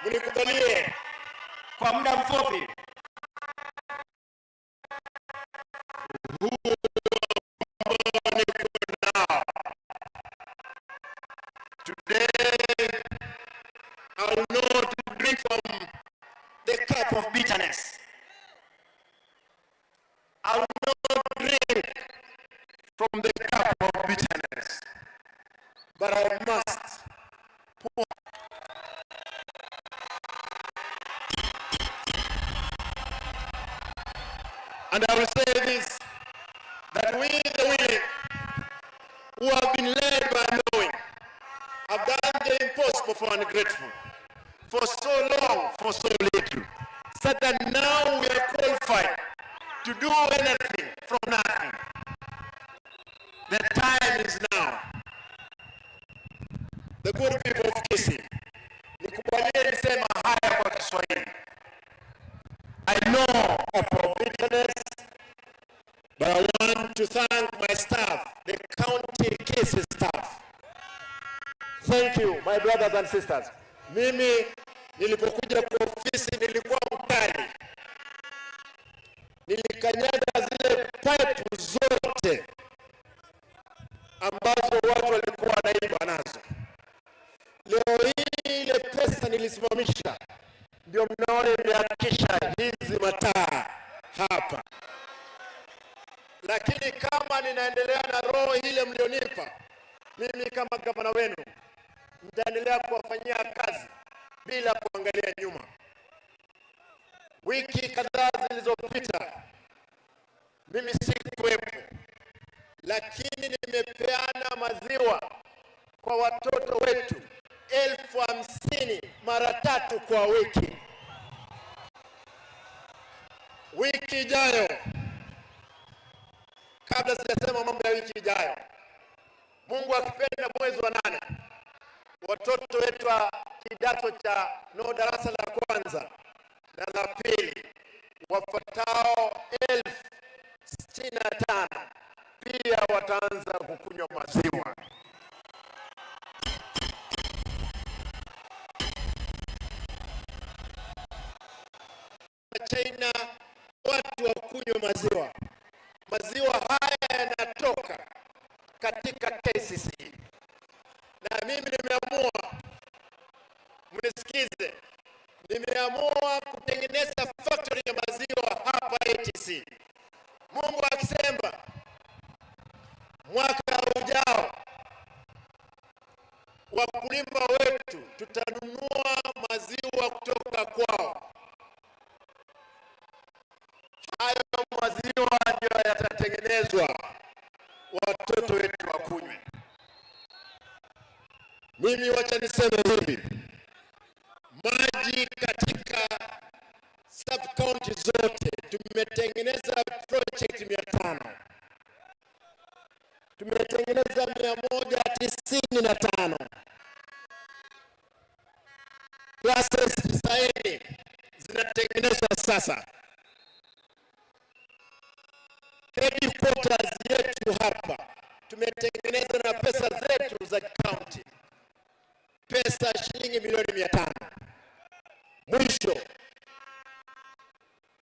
Mnikubalie kwa muda mfupi. Huu ambao niko nao. Today, I will not drink from the cup of bitterness. I will not drink from the cup of bitterness, but I must pour. And I will say this, that we the willing, who have been led by knowing, have done the impossible for ungrateful, for so long, for so little, so that now we are qualified to do anything from nothing. The time is now. The good people of Kisii, nikubalie nisema haya kwa Kiswahili. I know of bitterness, but I want to thank my staff, the county Kisii staff. Thank you, my brothers and sisters. Mimi nilipokuja kwa ofisi nilikuwa mkali. Nilikanyaga zile pipe zote ambazo watu walikuwa wanaiba nazo. Leo hii ile pesa nilisimamisha, ndio mnaona imehakikisha hizi mataa hapa. Lakini kama ninaendelea na roho ile mlionipa, mimi kama gavana wenu nitaendelea kuwafanyia kazi bila kuangalia nyuma. Wiki kadhaa zilizopita mimi sikuwepo, lakini nimepeana maziwa kwa watoto wetu 50,000 mara 3 kwa wiki. Wiki ijayo, kabla sijasema mambo ya wiki ijayo, Mungu akipenda, mwezi wa 8 watoto wetu wa kidato cha no darasa la kwanza na la pili wafuatao 65,000 pia wataanza kukunywa maziwa. China watu wa kunywa maziwa. Maziwa haya yanatoka katika KCC. Na mimi nimeamua, mnisikize, nimeamua kutengeneza factory ya maziwa hapa ATC. Mungu akisema mwaka ujao wakulima wetu tutanunua maziwa kutoka zinatengenezwa watoto wetu wakunywe. Mimi wacha niseme hivi, maji katika sub county zote tumetengeneza project 500, tumetengeneza 195, classes 90 zinatengenezwa sasa. Headquarters yetu hapa tumetengeneza na pesa zetu za county, pesa shilingi milioni 500. Mwisho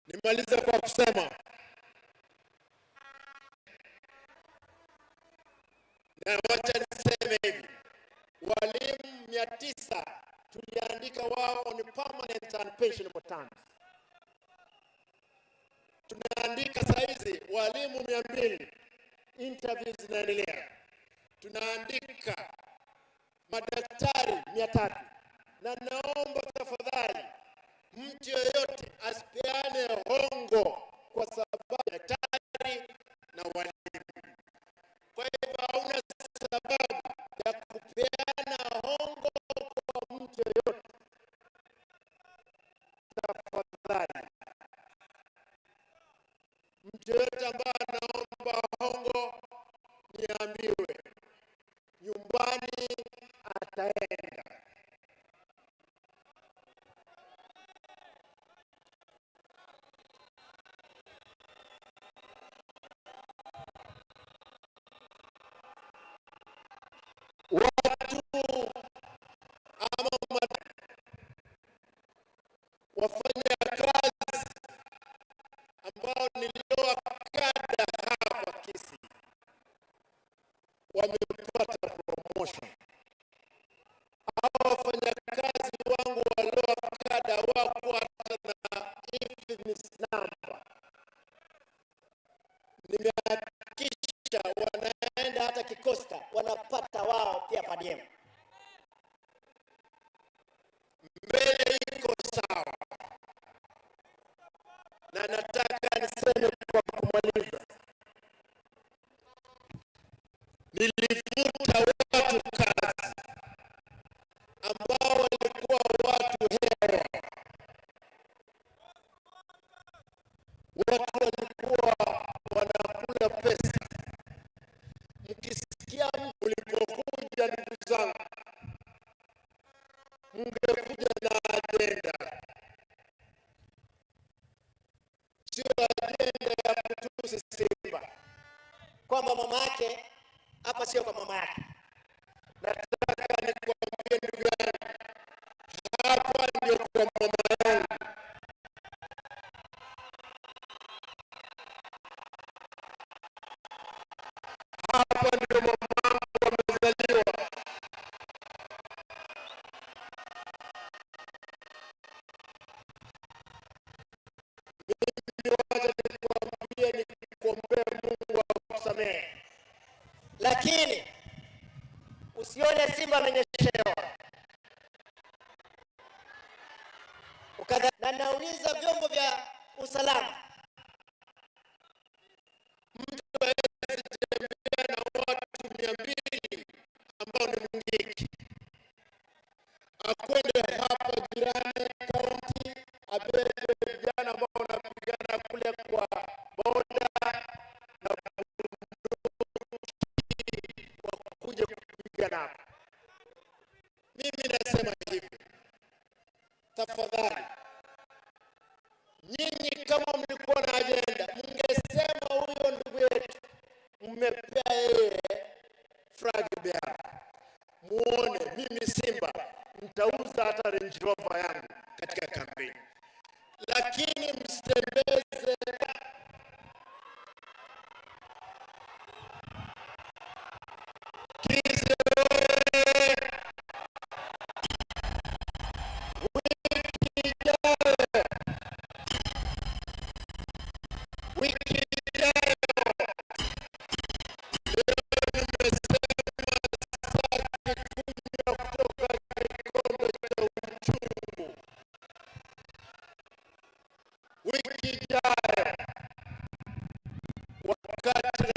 nimalize kwa kusema na wacha niseme hivi, walimu 900 tuliandika wao on permanent and pensionable terms. Tunaandika saizi walimu 200, interviews zinaendelea. Tunaandika madaktari 300, na naomba tafadhali mtu yeyote asipeane hongo kwa sababu daktari na walimu. Kwa hivyo hauna sababu ya kupeana hongo kwa mtu yeyote. Tafadhali, mtu yeyote ambaye anaomba hongo niambiwe, nyumbani ataenda. Watu ama wafanya kazi ambao niliowakada hapa Kisii wamepata promotion. Hao wafanyakazi wangu waliowakada wako hata na IFMIS number. Nimehakikisha wanaenda hata Kikosta wanapata wao pia per diem. Mbele iko sawa, na nataka niseme kwa kumaliza, nilifuta watu kazi ambao walikuwa watu hewa, watu walikuwa wanakula pesa. Mkisikia mlipokuja, ndugu zangu, mngekuja na ajenda, sio ajenda ya kutusi Simba kwamba mama yake hapa sio kwa mama yake. Nataka nikwambie ndugu yangu, hapa ndio kwa mama yangu. Hapa ndio mama yangu amezaliwa. Mimi wacha nikwambie, nikuombee Mungu akusamehe, lakini usione Simba amenyeshewa. Na nauliza vyombo vya usalama, mtu hawezi tembea na watu 200 ambao ni Mungiki, akwende hapa jirani kaunti abebe vijana ambao wanapigana kule kwa boda na bunduki wakuje kupigana hapa. Mimi nasema hivi, tafadhali nyinyi kama mlikuwa na ajenda, mngesema huyo ndugu yetu mmepea yeye flag bearer. Muone mimi Simba nitauza hata Range Rover yangu katika kampeni, lakini msitembeze Kisii. Wiki ijayo, leo nimesema sitaki kunywa kutoka kikombe cha uchungu. Wiki ijayo wakati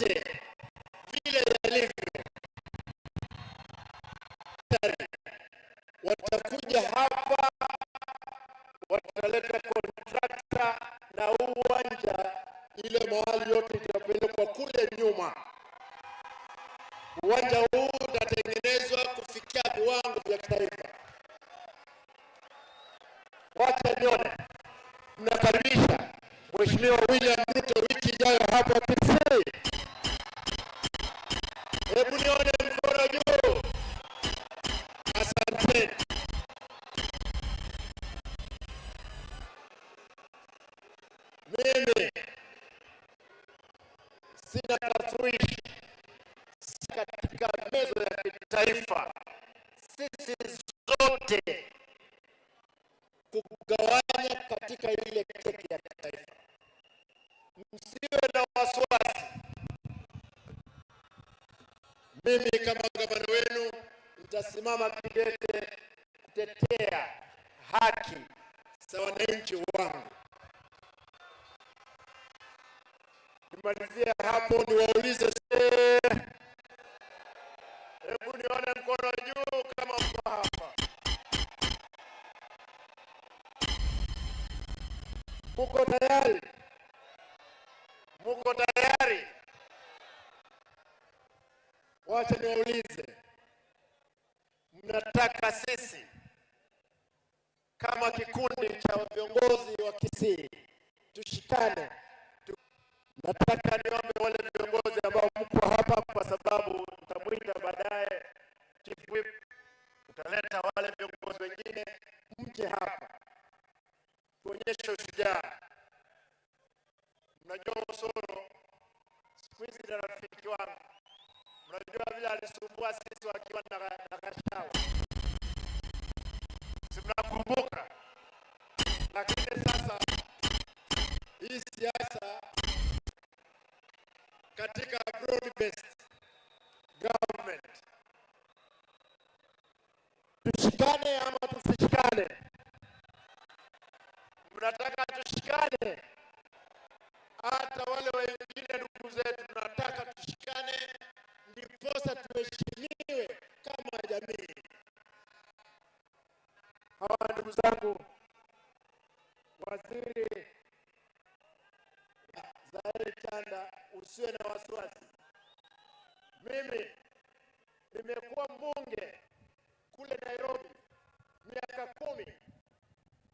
yote vile yalivyo. Watakuja hapa, wataleta kontrakta na huu uwanja, ile mahali yote itapelekwa kule nyuma. Uwanja huu utatengenezwa kufikia viwango vya kitaifa. Wacha nione, mnakaribisha Mheshimiwa William Ruto wiki ijayo hapa Kisii. Hebu nione mkono juu. Asanteni. Mimi sina tashwishi katika meza ya kitaifa, sisi zote kugawanya katika ile keki ya kitaifa. Msiwe na wasiwasi. Mimi kama gavana wenu nitasimama kidete kutetea haki za wananchi wangu. Nimalizie hapo, niwaulize, hebu nione mkono juu kama mko hapa. Muko tayari? Muko tayari? Wacha niwaulize, mnataka sisi kama kikundi cha viongozi wa Kisii tushikane? Nataka niombe wale viongozi ambao mko hapa, kwa sababu nitamwita baadaye Chief Whip, utaleta wale viongozi wengine, mje hapa tuonyeshe ushujaa. Mnajua Osoro siku hizi ni rafiki wangu, mnajua vile alisumbua sisi wakiwa na, na Gachagua, si mnakumbuka? Lakini sasa hii siasa katika broad based government, tushikane ama tusishikane? Mnataka tushikane? Hata wale wengine ndugu zetu tunataka tushikane, ndiposa tuheshimiwe kama jamii. Hawa ndugu zangu, waziri Zairi Chanda, usiwe na wasiwasi. Mimi nimekuwa mbunge kule Nairobi miaka 10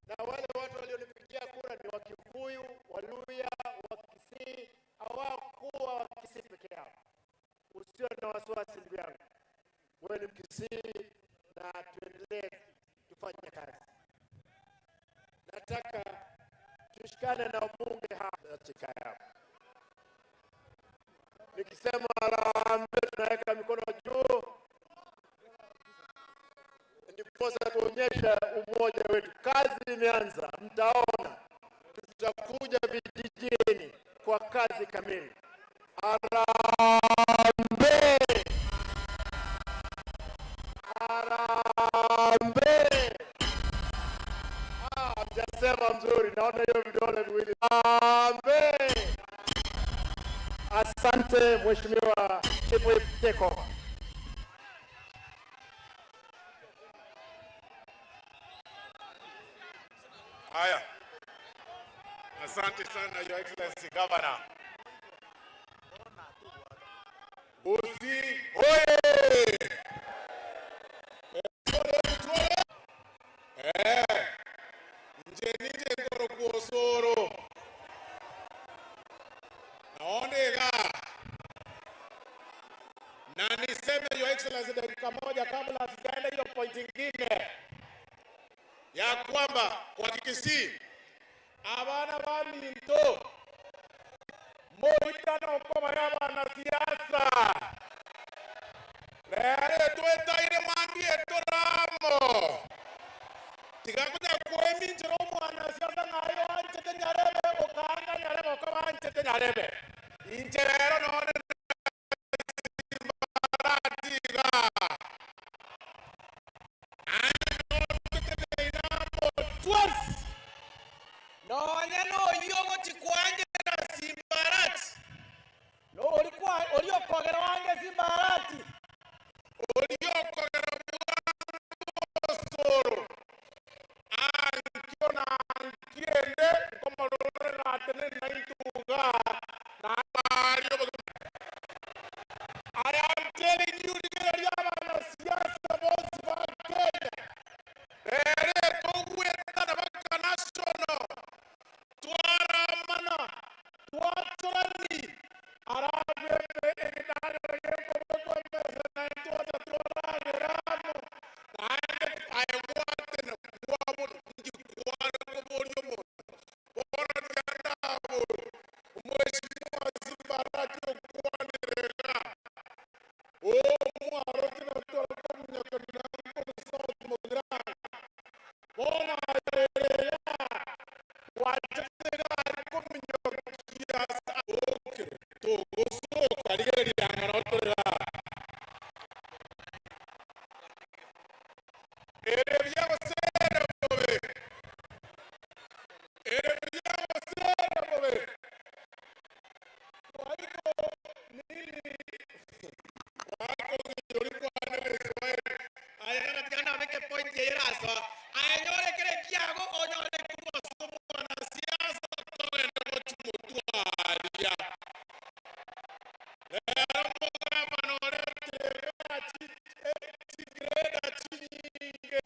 na wale watu walionipigia kura ni Wakikuyu, Waluya, Wakisii, hawakuwa Wakisii peke yao. Usiwe na wasiwasi ndugu yangu, wewe ni Mkisii na tuendelee tufanye kazi. Nataka tushikane na wabunge hapa katika yao. Nikisema harambee, tunaweka mikono juu, ndiposa tuonyesha umoja wetu. Kazi imeanza, mtaona tutakuja vijijini kwa kazi kamili. Harambee! Harambee! Ah, mjasema mzuri, naona hiyo vidole viwili. Harambee! Asante Mheshimiwa Chief Whip Teko. Haya, asante sana Your Excellency Governor. Busi oye! Eh, nje nije ngoro kuosoro naonega na niseme Your Excellency, dakika moja kabla sijaenda hiyo point ingine ya kwamba kwa Kikisii abana ba minto moitana okoma ya banasiasa lere twetaire mambie toramo tigakunya kweminjira omwanasiasa ng'airo anchete nyarebe okanga nyarebe okaba anchete nyarebe inche rero none simbaratiga Nonya noyo gochikwanjera Simbarati nori kwa Togosoka rigereria anga nao tore igaa. Ere buya gose ere bobe? Ere buya gose ere bobe? Kwa hivyo mimi wako ng'inyori kwane Geswahili. Aye nagatiga nabeke point eye erasoa. Aye nyore kere ekiago onyore korwa ase omwanasiasa togende gochia motwe aria. Rero omogabana oretire igaa chigreda chinyinge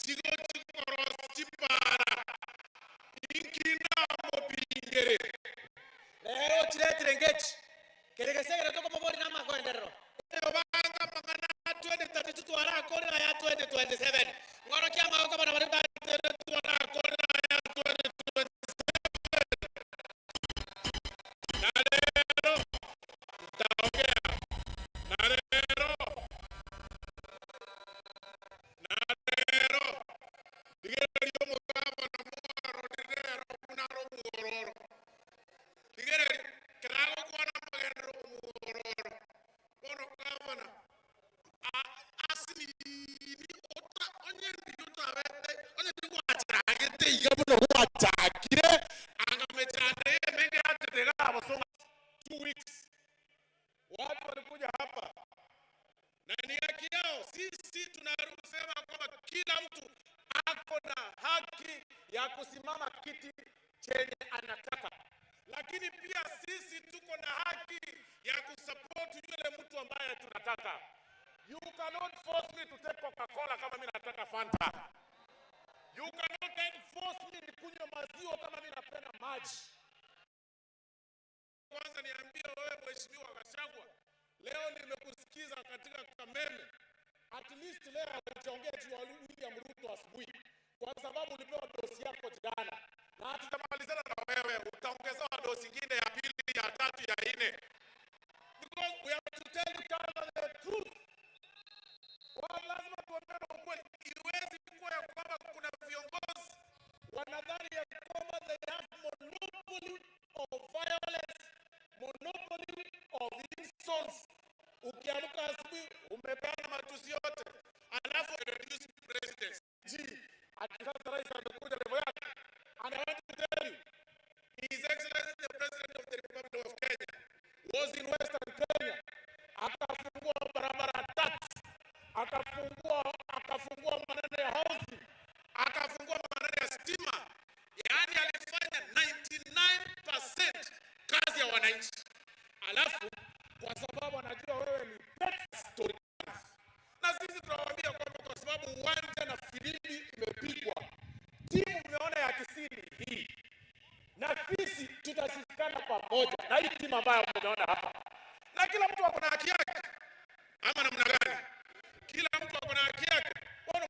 chigochi korosia chipara, inki ndamopingere? Rero ochiretire ngechi, kere gese ekero tokomoboria namakoenderero. Obanga amang'ana a 2032 twarakorire aya 2027. Ng'orokia amaboko abana baria batere twarakorire aya 2027. Na rero ntaongea, na rero, na rero, rigereria omogabana mwarorire rero buna are omwororo. Rigereria, ekero agokwana amagenderero omwororo, bono gavana asinini ota onye ndiria otabete onye ndigwachagete iga buna gwachakire anga mechando eye emenge yachete iga abosonga 2 weeks watu walikuja hapa na ni haki yao. Sisi tunasema kwamba kila mtu ako na haki ya kusimama kiti chenye anataka, lakini pia sisi tuko na haki ya kusupport yule mtu ambaye tunataka. You cannot force me to take Coca-Cola kama mimi nataka Fanta. You cannot force me nikunywe maziwa kama mimi napenda maji. Kwanza niambie wewe Mheshimiwa Gachagua, leo nimekusikiza katika Kameme. At least leo haujaongea juu ya William Ruto asubuhi, kwa sababu ulipewa dosi yako jana, na hatutamalizana na wewe, utaongezewa dosi ingine ya pili, ya tatu, ya nne, because we have to tell each other the truth. Kwa lazima tuambiane ukweli. Iwezi kuwa ya kwamba kuna viongozi wanadhani ya kwamba they have monopoly of violence, monopoly of insults. Ukiamka asubuhi umepeana matusi yote, alafu reduce president G ati sasa rais amekuja level yake. And I want to tell you, His Excellency the President of the Republic of Kenya was in Western Kenya, akafungua barabara tatu, akafungua maneno ya housing, akafungua maneno ya stima, yaani alifanya 99% kazi ya wananchi. Alafu kwa sababu anajua wewe ni pet story na sisi tunawaambia kwamba kwa sababu uwanja na filimbi imepigwa, timu mmeona ya Kisii ni hii, na sisi tutashikana pamoja na hii timu ambayo mmeona hapa, na kila mtu ako na haki yake, ama namna gani? Kila mtu ako na haki yake. Bono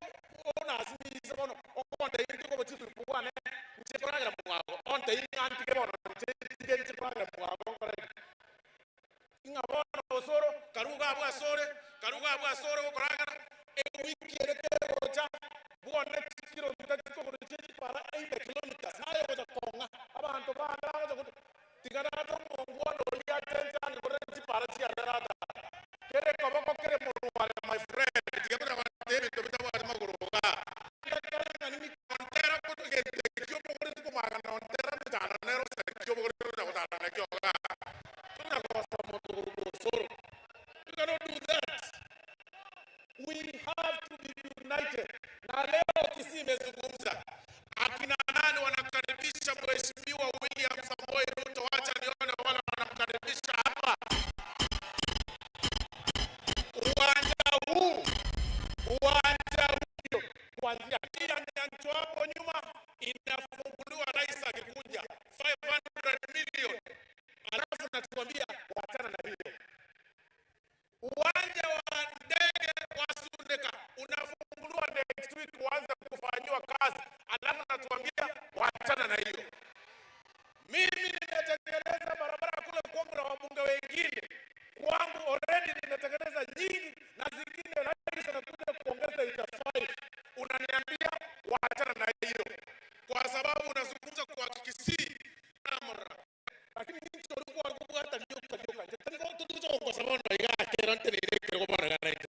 ona asimize bono onde ingi ko chisu bwane nche koragira mwago onde ingi antige bono nche tige nche koragira mwago ngore ing'a bono osoro karuga abwa asore karuga abwa asore gokoragera ewiki ere kegocha bwone chikilomita chikogoro chechipara 80 kilometers naye gocha kong'a abanto bande bagocha gocha tigana ate omongwana oria atenchange kore chipara chiarerata kere koboko kere morware my friend tiga kora ebinto bitabwate magoro ga ontera kotogete kiobogore tukomagana ontera mechando nero kiobogore gotara nakio ga tunakosa moto osoro. You cannot do that. We have to be united. Na leo Kisii imezungumza, akina nani wanakaribisha Mheshimiwa William Samoei Ruto? Wacha nione wale wanamkaribisha hapa. Mogosa bono iga akero nteneine ekerogo bono iga nainche.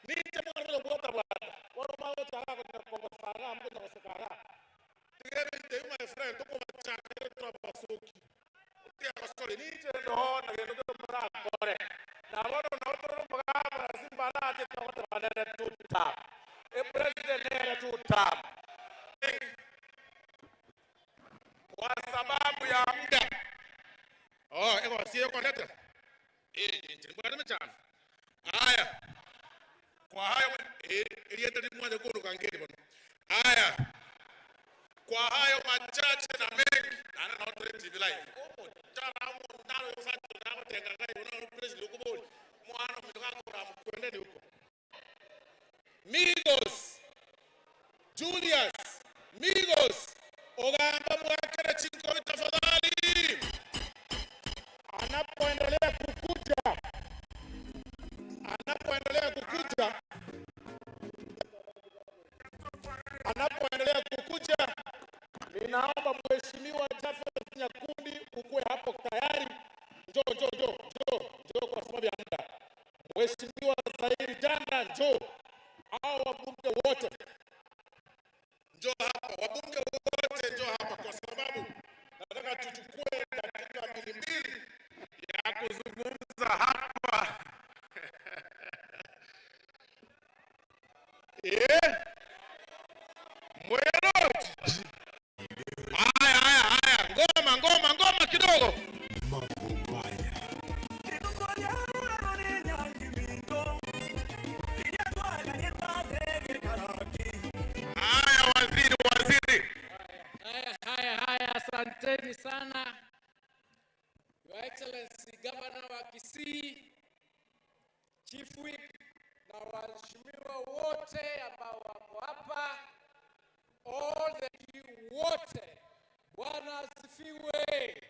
Ninche mwana kobwata bwata. Bono magocha iga gocha kogosa iga mogocha goseka iga. Tiga ebinto ebi my friend tokobachakera twabasoki. Tiagosori ninche ndoo na gento kero morakore. Na bono nabo tore omogabana Simba arache togoteba nere two term. E president nere two term. Kwa sababu ya muda. Oh, egosi eye okondetera? Eh, inche nimbwate emechando. Aya, kwa hayo eh, erieta rimwancha koruka nkeri bono. Aya, kwa hayo machache na mengi, naende nabo tore TV live. Omochara omotaro oyo osacha oyo nagotenga iga igo naro president okobori, omwana ominto gakora kwendeni huko. Migos, Julius, Migos, ogamba mwakere chinkobi tafadhali. Anapoendelea kukuja, anapoendelea kukuja, anapoendelea kukuja, ninaomba Mheshimiwa Jafeth Nyakundi ukuwe hapo tayari. Njoo, njoo, njoo, njoo, njoo kwa sababu ya muda. Mheshimiwa Zairi Janda, njoo. Hao wabunge wote njoo hapa, wabunge wote njoo hapa, kwa sababu nataka tuchukue dakika mbili mbili ya kuzungumza hapa. Mwero. Haya, haya, haya, ngoma, ngoma, ngoma kidogo. Haya, waziri, waziri. Haya, haya, haya, asanteni sana. Your Excellency Governor wa Kisii, Chief Whip na waheshimiwa wote ambao wako hapa, all the wote, Bwana asifiwe.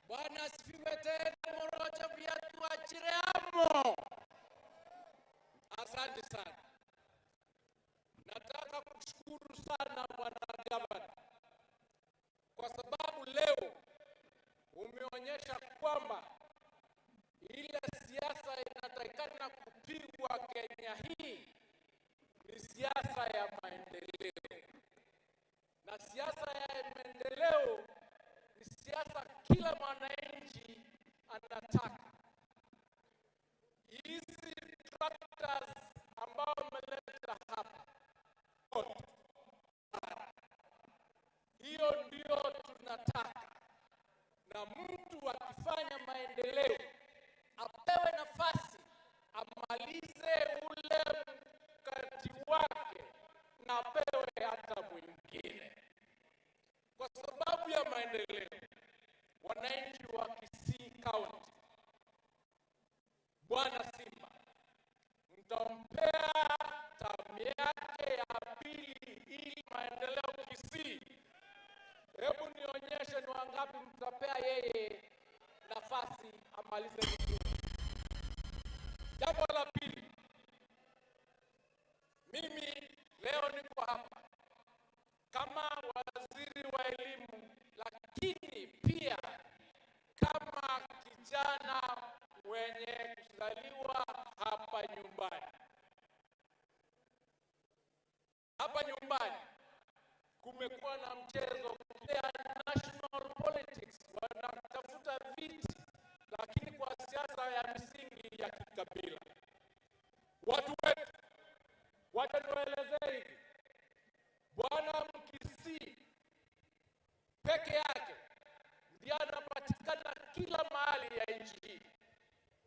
Bwana asifiwe tena, morocho viatu achireamo. Asante sana. Nataka kushukuru sana Bwana Gavana kwa sababu leo umeonyesha kwamba ile siasa inatakikana kupigwa Kenya hii ni siasa ya maendeleo, na siasa ya maendeleo ni siasa kila mwananchi anataka. Hizi tractors ambao umeleta hapa kote, hiyo ndio tunataka, na mtu akifanya maendeleo apewe nafasi amalize ule mkati wake na apewe hata mwingine, kwa sababu ya maendeleo. Wananchi wa Kisii County, Bwana Simba mtampea tamu yake ya pili ili maendeleo Kisii. Hebu nionyeshe ni wangapi mtapea yeye nafasi amalize vizuri. Jambo la pili, mimi leo niko hapa kama waziri wa elimu, lakini pia kama kijana mwenye kuzaliwa hapa nyumbani. Hapa nyumbani kumekuwa na mchezo ya national politics, wanatafuta viti, lakini kwa siasa ya misingi ya kikabila. Watu wetu, wacha niwaelezee hivi, Bwana Mkisii peke yake ndiye anapatikana kila mahali ya nchi hii,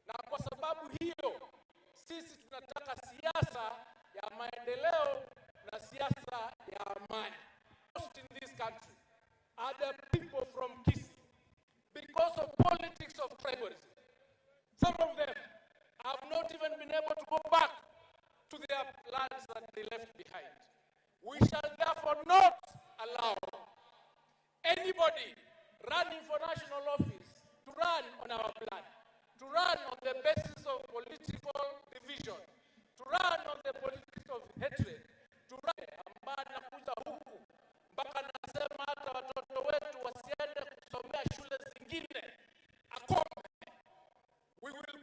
na kwa sababu hiyo sisi tunataka siasa ya maendeleo na siasa ya amani. Most in this country are the people from Kisii because of politics of tribalism. Some of them have not even been able to go back to their lands that they left behind. We shall therefore not allow anybody running for national office to run on our blood, to run on the basis of political division, to run on the politics of hatred, to run ambaye anakuja huku mpaka anasema hata watoto wetu wasiende kusomea shule zingine akome. We will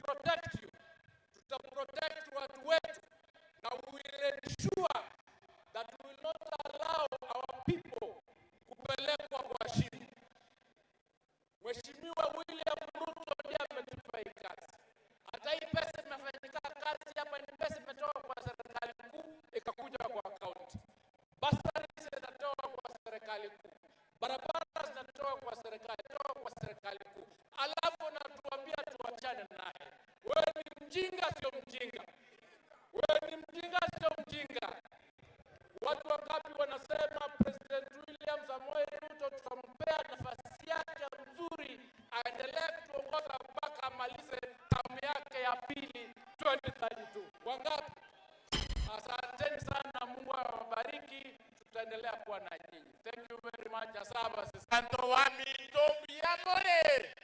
Tuachane naye. Wewe ni mjinga, sio mjinga? Wewe ni mjinga, sio mjinga? Watu wangapi wanasema President William Samoei Ruto tutampea nafasi yake mzuri aendelee kutuongoza mpaka amalize tamu yake ya pili 2032? Wangapi? Asanteni sana, Mungu awabariki, tutaendelea kuwa na nyinyi. Thank you very much. Asaba Santo wa minto mbiyamore.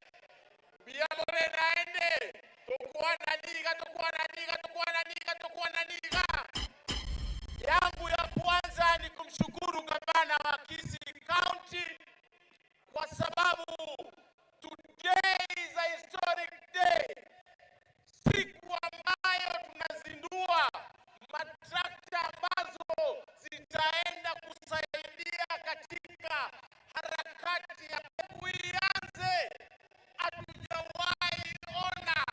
Mbiyamore naende. Tukwana niga, tukwana niga, tukwana niga, tukwana niga. Yangu ya kwanza ni kumshukuru gavana wa Kisii County kwa sababu today is a historic day, siku ambayo tunazindua matrakta ambazo zitaenda kusaidia katika harakati ya tangu ianze. Hatujawahi ona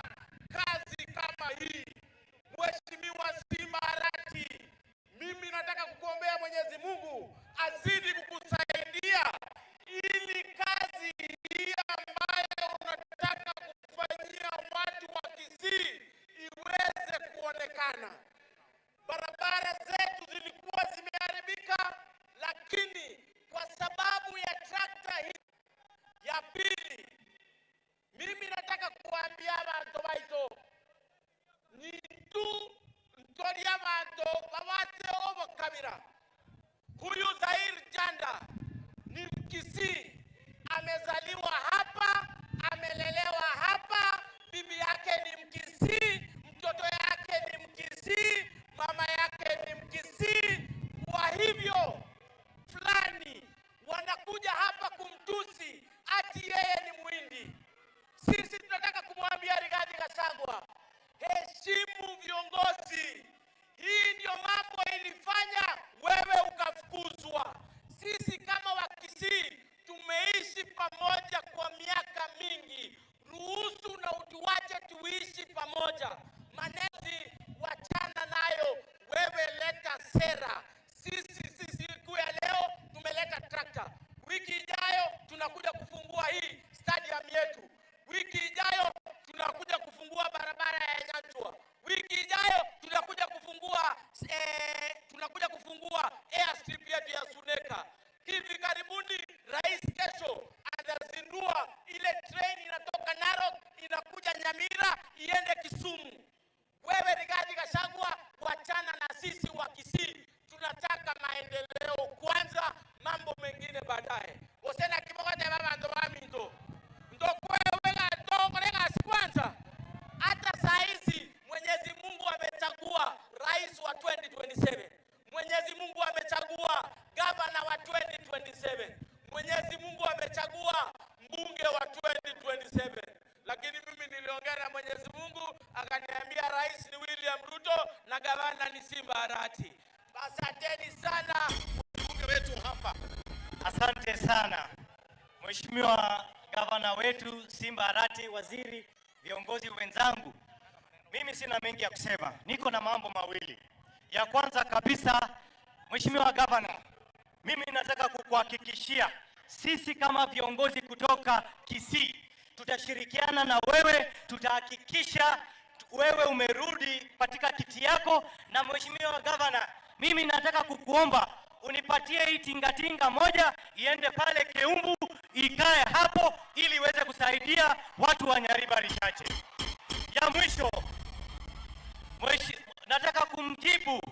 kazi kama hii. Mheshimiwa Simba Arati, mimi nataka kukuombea Mwenyezi Mungu azidi kukusaidia ili kazi hii ambayo unataka kufanyia watu wa Kisii iweze kuonekana. Barabara zetu zilikuwa zimeharibika, lakini kwa sababu ya trakta hii ya pili, mimi nataka kuambia bantu baito nintu ntoria bantu babate obokabira. Huyu Zair Janda ni Mkisii, amezaliwa hapa, amelelewa hapa, bibi yake ni Mkisii, mtoto yake ni Mkisii, mama yake ni Mkisii. Kwa hivyo fulani wanakuja hapa kumtusi ati yeye ni Mwindi. Sisi tunataka kumwambia Rigathi Gachagua, heshimu viongozi. Hii ndio mambo ilifanya wewe ukafukuzwa. Sisi kama Wakisii tumeishi pamoja kwa miaka mingi, ruhusu na utuache tuishi pamoja. Manezi wachana nayo, wewe leta sera. Sisi siku ya leo tumeleta trakta, wiki ijayo tunakuja kufungua hii stadium yetu, wiki ijayo tunakuja kufungua barabara ya Nyanchwa, wiki ijayo tunakuja kufungua tunakuja kufungua airstrip yetu ya Suneka. Hivi karibuni rais kesho atazindua ile train inatoka Narok inakuja Nyamira iende Kisumu. Wewe Rigathi Gachagua, wachana na sisi wa Kisii, tunataka maendeleo kwanza, mambo mengine baadaye. Osena kiboko cha baba ndo baminto ndokwewega ndokoregasi kwanza. Hata saa hizi Mwenyezi Mungu amechagua rais wa 2027. Mwenyezi Mungu amechagua gavana wa 2027. Mwenyezi Mungu amechagua mbunge wa 2027. Lakini mimi niliongea na Mwenyezi Mungu akaniambia rais ni William Ruto na gavana ni Simba Arati. Asanteni sana mbunge wetu hapa. Asante sana Mheshimiwa gavana wetu Simba Arati, waziri, viongozi wenzangu, mimi sina mengi ya kusema, niko na mambo mawili. Ya kwanza kabisa, Mheshimiwa gavana, mimi nataka kukuhakikishia sisi kama viongozi kutoka Kisii tutashirikiana na wewe, tutahakikisha wewe umerudi katika kiti yako. Na Mheshimiwa gavana, mimi nataka kukuomba unipatie hii tingatinga moja iende pale Keumbu ikae hapo ili iweze kusaidia watu wa Nyaribari Chache. Ya mwisho, nataka kumjibu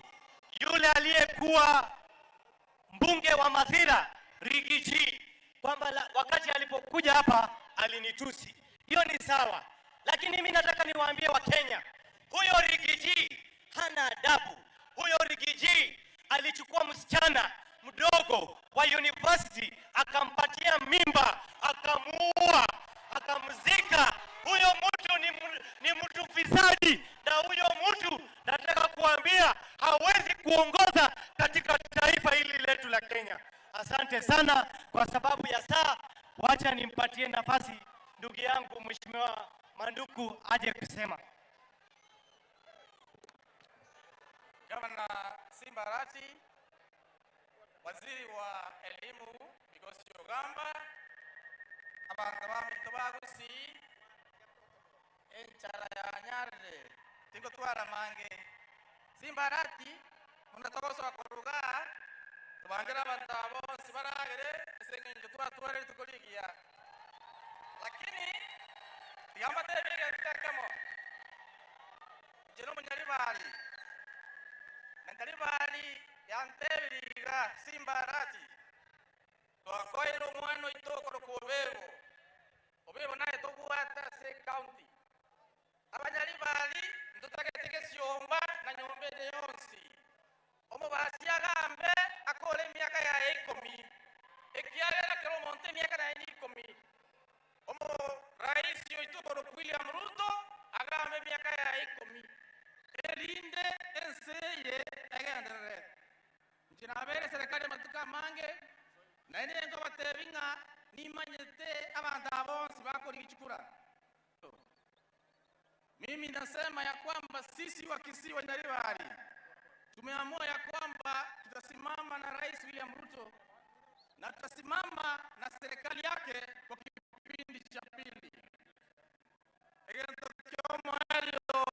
yule aliyekuwa mbunge wa Mathira Rigiji kwamba wakati alipokuja hapa alinitusi. Hiyo ni sawa, lakini mimi nataka niwaambie Wakenya, huyo Rigiji hana adabu. Huyo Rigiji alichukua msichana mdogo wa university akampatia mimba, akamuua, akamzika. Huyo mtu ni mtu fisadi, na huyo mtu nataka kuambia hawezi kuongoza katika taifa hili letu la Kenya. Asante sana. Kwa sababu ya saa, wacha nimpatie nafasi ndugu yangu Mheshimiwa Manduku aje kusema. Gavana Simba Arati, Waziri wa Elimu Migosi Ogamba, abantu baminto bagusi, nanyarire, tingotwara mange. Simba Arati, buna togosoa korwa igaa, tobangere abanto aba bonsi baragere ase engencho twatwara rituko rigiya. Lakini tiga mbatebie egento ekemo, inche nomonyaribari, na Nyaribari yantebirie iga, Simba Arati, twakoeire omwana oito okorokwa Obebo, Obebo naye tobwate ase ecounty. Abanyaribari ntotagete gesiomba na nyomba ende yonsi. Omobasi agambe akore emiaka yaye ikomi, ekiagera kera omonto emiaka naye nikomi. Omoraisi oito okorokwa William Ruto agambe emiaka yaye ikomi, erinde ense eye egenderere. Inche nabeire eserekari amatuko amange, naende nkobateebia ng'a nimanyete abanto aba bonsi bakorigia chikura. Mimi nasema ya kwamba sisi wa Kisii wa Nyaribari tumeamua ya kwamba tutasimama na Rais William Ruto na tutasimama na serikali yake kwa kipindi cha pili. Egento kiomoerio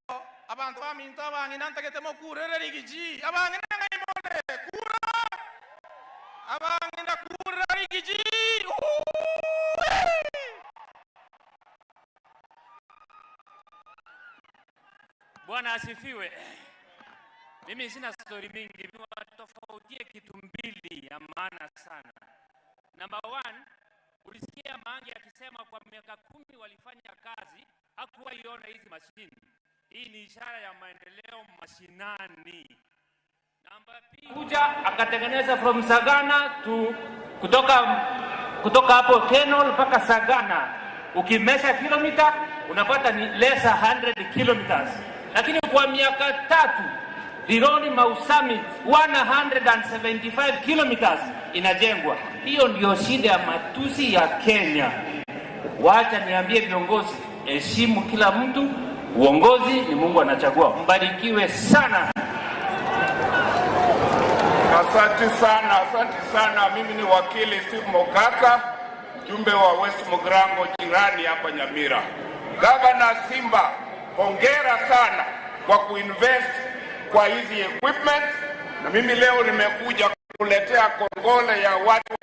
abanto baminto abang'ina ntagete mokurere rigiji abang'ina ng'ai more kura abang'ina kurera rigiji Uuuii. Bwana asifiwe. Mimi sina stori mingi, niwatofautie kitu mbili ya maana sana. Number one, ulisikia Mange akisema kwa miaka 10 walifanya kazi, hakuwaiona hizi mashini. Hii ni ishara ya maendeleo mashinani. Namba pili, kuja akatengeneza from Sagana to kutoka hapo Kenol mpaka Sagana, ukimesha kilomita unapata ni less 100 kilometers, lakini kwa miaka 3 Rironi Mau Summit 175 kilometers inajengwa. Hiyo ndio shida ya matusi ya Kenya. Wacha niambie viongozi, heshimu kila mtu. Uongozi ni Mungu anachagua. Mbarikiwe sana. Asante sana, asante sana. Mimi ni wakili Steve Mogaka, mjumbe wa West Mugirango jirani hapa Nyamira. Governor Simba, hongera sana kwa kuinvest kwa hizi equipment, na mimi leo nimekuja kukuletea kongole ya watu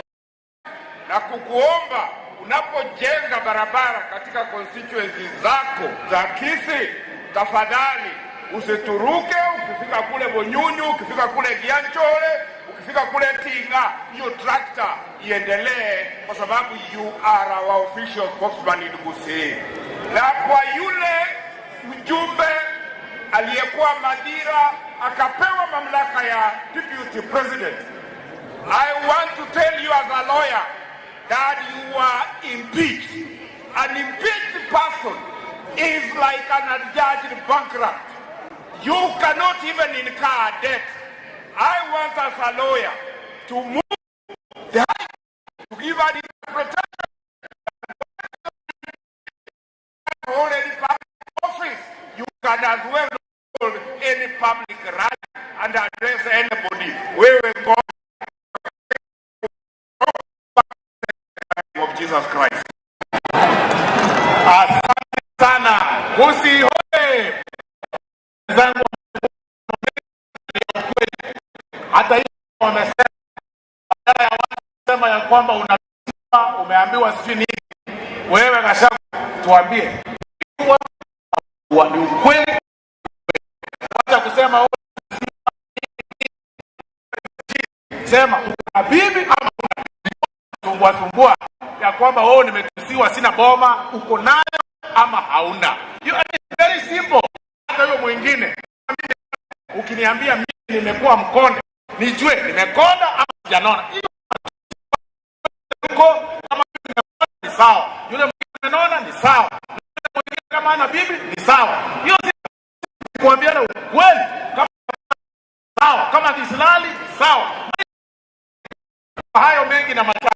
na kukuomba unapojenga barabara katika constituency zako za Kisii, tafadhali usituruke. Ukifika kule Bonyunyu, ukifika kule Gianchore, ukifika kule Tinga, hiyo tractor iendelee, kwa sababu you are our official spokesman in Kisii. Na kwa yule mjumbe aliyekuwa Madira akapewa mamlaka ya deputy president, I want to tell you as a lawyer that you are impeached. An impeached person is like an adjudged bankrupt. You cannot even incur debt. I want as a lawyer to move the high court to give an interpretation. Hold any public office. You can as well hold any public rally and address anybody. Wewe go of Jesus Christ. Asante sana. Kisii hoye. Zangu hata hiyo wamesema badala ya watu kusema ya kwamba una umeambiwa sijui nini. Wewe Gachagua tuambie ni ukweli. Wacha kusema wewe, sema una bibi ama sumbua sumbua ya kwamba wewe nimetusiwa sina boma, uko nayo ama hauna. You are very simple. Hata huyo mwingine ukiniambia mimi nimekuwa mkonde, nijue nimekonda ama sijanona. Hiyo uko kama nimekonda ni sawa, yule mwingine amenona ni sawa, yule mwingine kama ana bibi ni sawa. Hiyo si kuambiana ukweli, kama sawa, kama kisilali ni sawa. Hayo mengi na machache,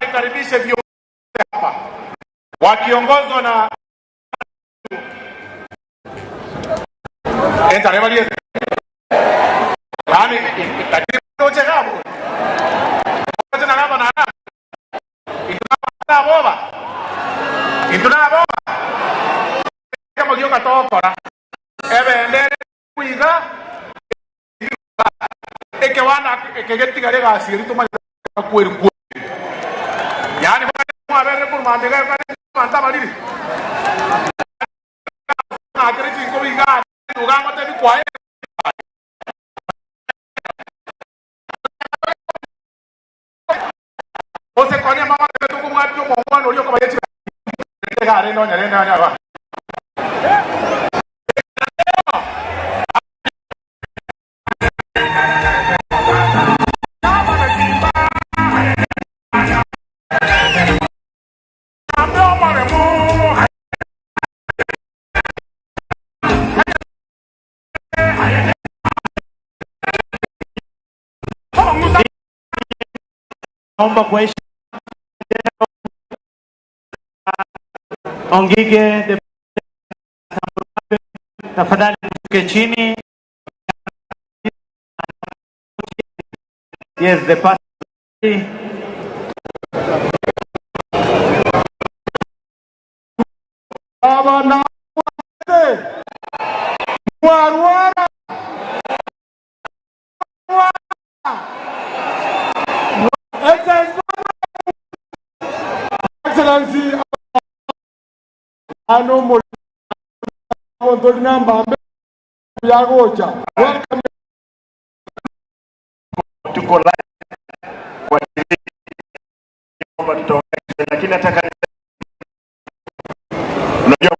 nikaribishe viongozi hapa wakiongozwa na Entare valiente. Yani, lakini oche gabo. Oche na gaba na gaba. Intuna boba. Intuna boba. Kama gioka Rioka togokora. Ebendera iga ekewanda eke getigare egasi eria tomanyete kweri kweri. Yaani mwaberire korwa mambia iga bare abanto abariri. Ng'akere chinkobi iga iga ngotebi kwaye. Gose konya mbagotebi tokobwatia omongwana oria okobaria chibesa iga arende onye rende onye aba. Naomba kwa heshima Ongige the tafadhali mshuke chini. Yes, the pastor. Abana mwarwara Excellency ano muri namba yagocha welcome tuko live kwa TV kwamba tutaongea, lakini nataka unajua,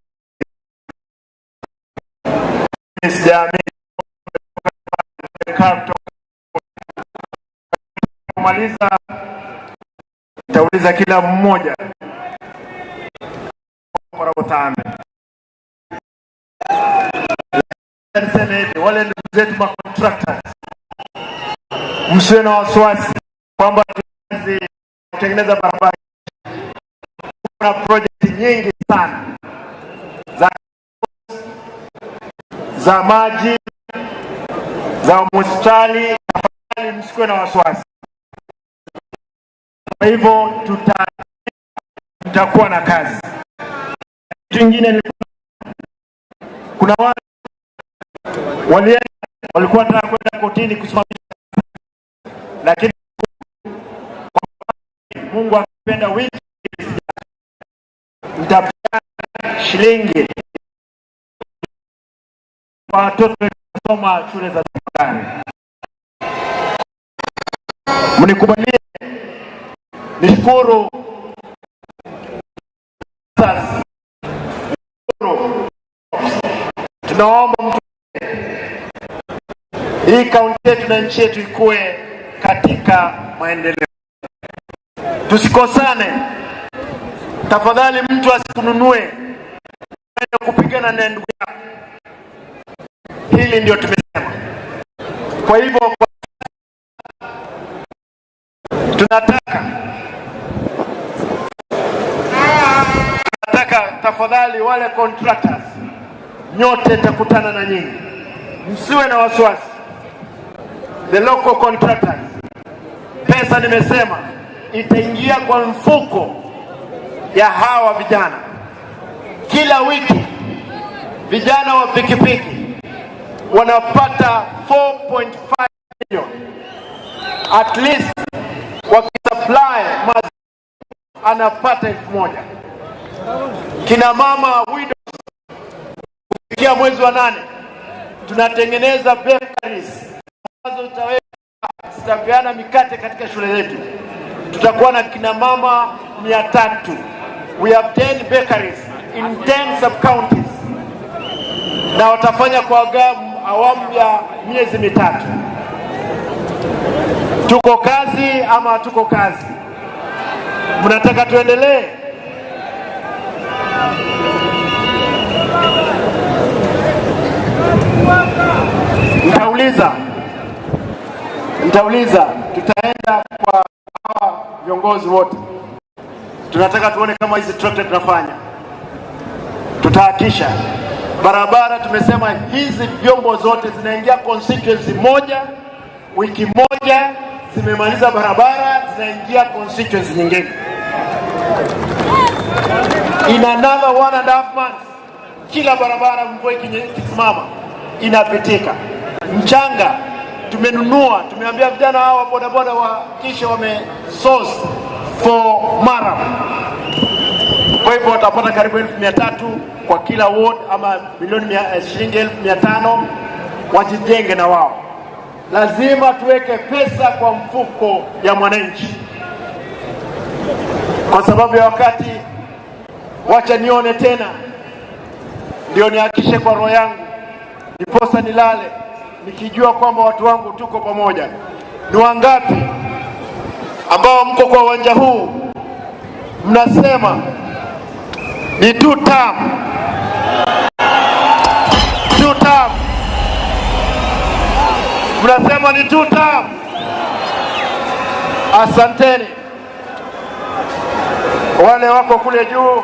sijaamini kumaliza, nitauliza kila mmoja utambe. Niseme hivi, wale ndugu zetu ma contractors, msiwe na wasiwasi kwamba tuwezi kutengeneza barabara. Kuna project nyingi sana za maji za hospitali. Tafadhali msikuwe na wasiwasi. Kwa hivyo tutakuwa na kazi. Kitu kingine ni kuna watu walienda walikuwa wanataka kwenda kotini kusimamisha, lakini Mungu akipenda, wiki nitapeana shilingi kwa watoto kusoma shule za sekondari. Mnikubalie nishukuru sasa, tunaomba mtu hii kaunti yetu na nchi yetu ikue katika maendeleo. Tusikosane tafadhali, mtu asikununue kwenda kupigana na ndugu yako. Hili ndio tumesema. Kwa hivyo kwa tunataka tafadhali, wale contractors nyote, nitakutana na nyinyi, msiwe na wasiwasi. The local contractors, pesa nimesema itaingia kwa mfuko ya hawa vijana. Kila wiki vijana wa pikipiki wanapata 4.5 million at least, wakisupply maziwa anapata 1000. Kina mama widows, kufikia mwezi wa 8 tunatengeneza bakeries ambazo zitapeana mikate katika shule zetu. Tutakuwa na kina mama 300. We have 10 bakeries in 10 sub counties, na watafanya kwa awamu ya miezi 3. Tuko kazi ama hatuko kazi? Mnataka tuendelee? Nitauliza, tutaenda kwa hawa viongozi wote, tunataka tuone kama hizi tractor tunafanya, tutahakisha barabara. Tumesema hizi vyombo zote zinaingia constituency moja, wiki moja zimemaliza barabara, zinaingia constituency nyingine. In another 1.5 months, Kila barabara mvua ikisimama inapitika. Mchanga tumenunua, tumeambia vijana hawa bodaboda wahakikishe wame source for murram. Kwa hivyo watapata karibu 300,000 kwa kila ward ama milioni shilingi 500,000 wajijenge na wao. Lazima tuweke pesa kwa mfuko ya mwananchi, kwa sababu ya wakati. Wacha nione tena, ndio nihakikishe kwa roho yangu, ndiposa nilale nikijua kwamba watu wangu tuko pamoja. Ni wangapi ambao mko kwa uwanja huu mnasema ni two term, two term, mnasema ni two term? Asanteni. Wale wako kule juu,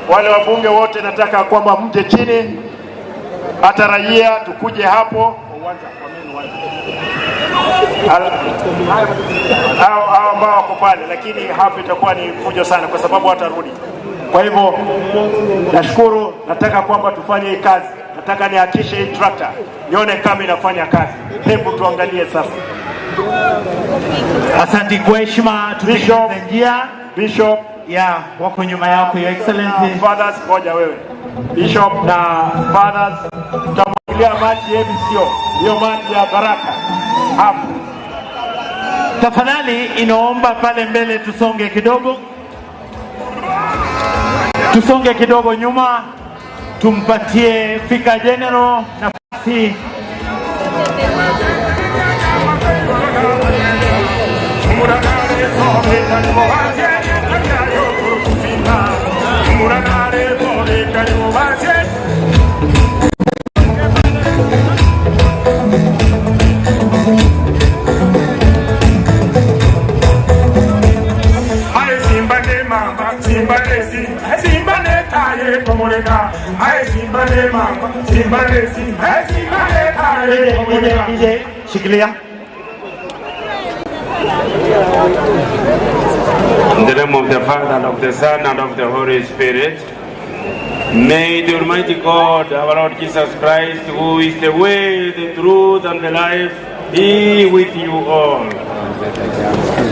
wale wabunge wote, nataka kwamba mje chini, hata raia tukuje hapo hao ambao wako pale, lakini hapo itakuwa ni fujo sana, kwa sababu watarudi. Kwa hivyo nashukuru, nataka kwamba tufanye hii kazi, nataka nihakikishe hii tractor nione kama inafanya kazi. Hebu tuangalie sasa. Asante kwa heshima, Bishop, njia. Bishop ya wako nyuma yako, Your Excellency. Fathers, ngoja wewe Bishop na fathers, tutamwagilia maji, hebu sio hiyo maji ya baraka hapo. Tafadhali inaomba pale mbele tusonge kidogo, tusonge kidogo nyuma, tumpatie Fika General nafasi. Aye simba ne mama, simba ne simba, simba ne taye komoreka. Aye simba ne mama, simba ne simba, simba ne taye komoreka. DJ, shikilia. In the name of the Father, and of the Son, and of the Holy Spirit, may the Almighty God, our Lord Jesus Christ, who is the way, the truth, and the life, be with you all.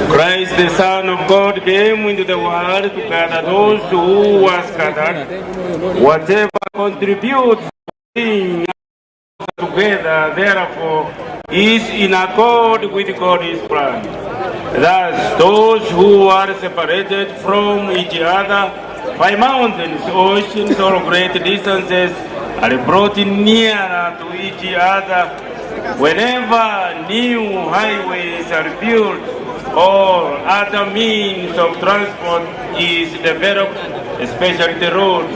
Christ, the Son of God, came into the world to gather those who were scattered. Whatever contributes to bring us together, therefore, is in accord with God's plan. Thus, those who are separated from each other by mountains, oceans, or great distances are brought nearer to each other whenever new highways are built or other means of transport is developed, especially the roads.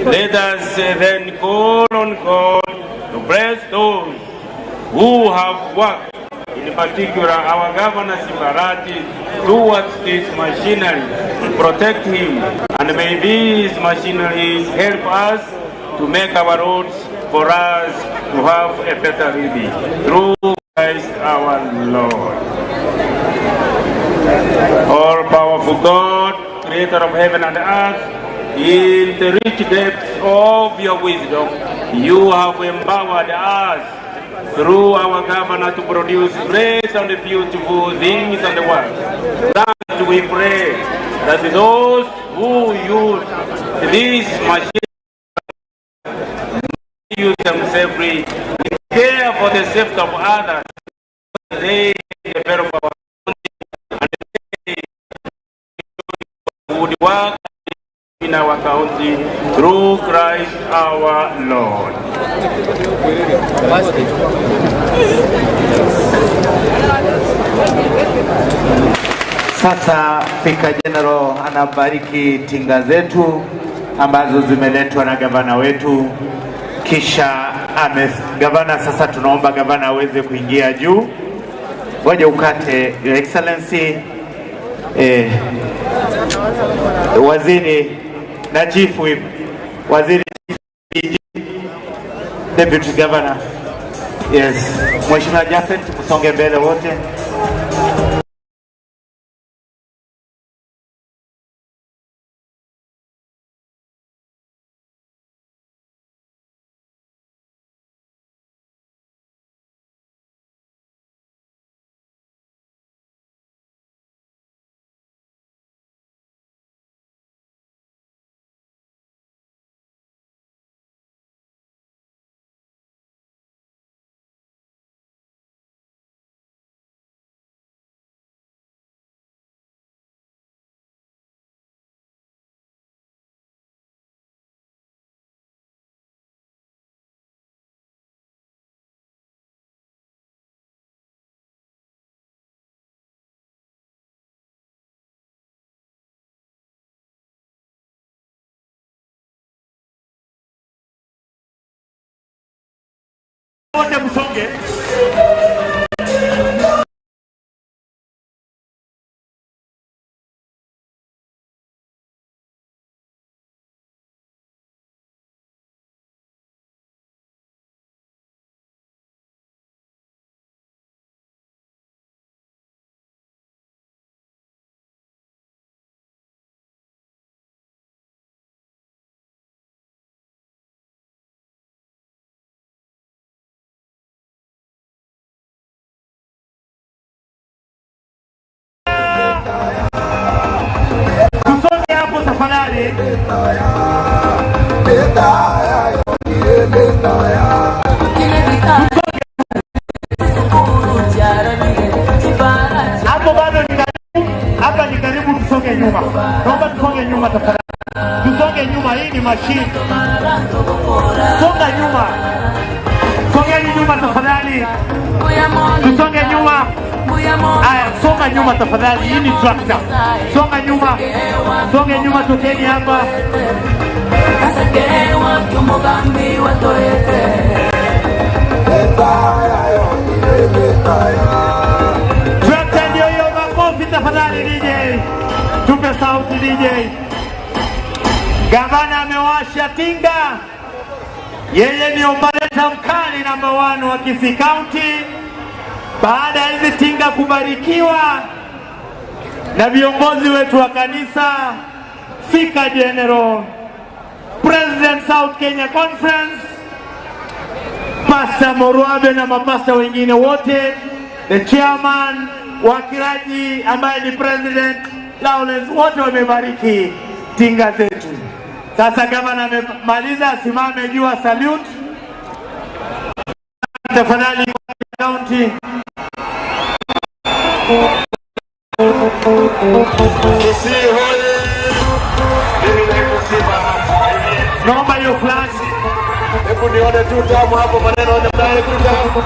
Let us then call on God to bless those who have worked, in particular our Governor Simba Arati, towards this machinery. Protect him, and may these machineries help us to make our roads for us to have a better living. Through Christ our Lord. All-powerful God, creator of heaven and earth, in the rich depths of your wisdom, you have empowered us through our governor to produce great and beautiful things and works. Grant, we pray, that those who use these machines use them safely, care for the safety of others, they develop our country and they would work in our county through Christ our Lord. Sasa Fika General anabariki tinga zetu ambazo zimeletwa na gavana wetu, kisha ame, gavana sasa tunaomba gavana aweze kuingia juu. Ngoja ukate, Your Excellency. Waziri na chief whip, waziri deputy governor. Yes, Mheshimiwa Japhet, msonge mbele wote. wote msonge. Tusonge hapo tafadhali. Hapo bado ni karibu, hapa ni karibu, tusonge nyuma. Naomba tusonge nyuma tafadhali. Tusonge nyuma, hii ni mashine. Songa nyuma. Songeni nyuma tafadhali. Tusonge nyuma. Aya, songa nyuma tafadhali, hii ni tractor. Songa nyuma. Songe nyuma, tokeni hapa. Tractor ndio hiyo, makofi tafadhali DJ. Tupe sauti DJ. Gavana amewasha tinga. Yeye ni operator mkali namba 1 wa Kisii County. Baada ya hizi tinga kubarikiwa na viongozi wetu wa kanisa, Fika General, President South Kenya Conference, Pastor Morwabe na mapasta wengine wote, the chairman wa Kiraji ambaye ni President Lawrence, wote wamebariki tinga zetu. Sasa gavana amemaliza, asimame juu salute tafadhali. County Kisii hoye! Mimi naitwa Simba. Naomba hiyo flash. Hebu nione tu tamu hapo maneno ya ndani tu tamu.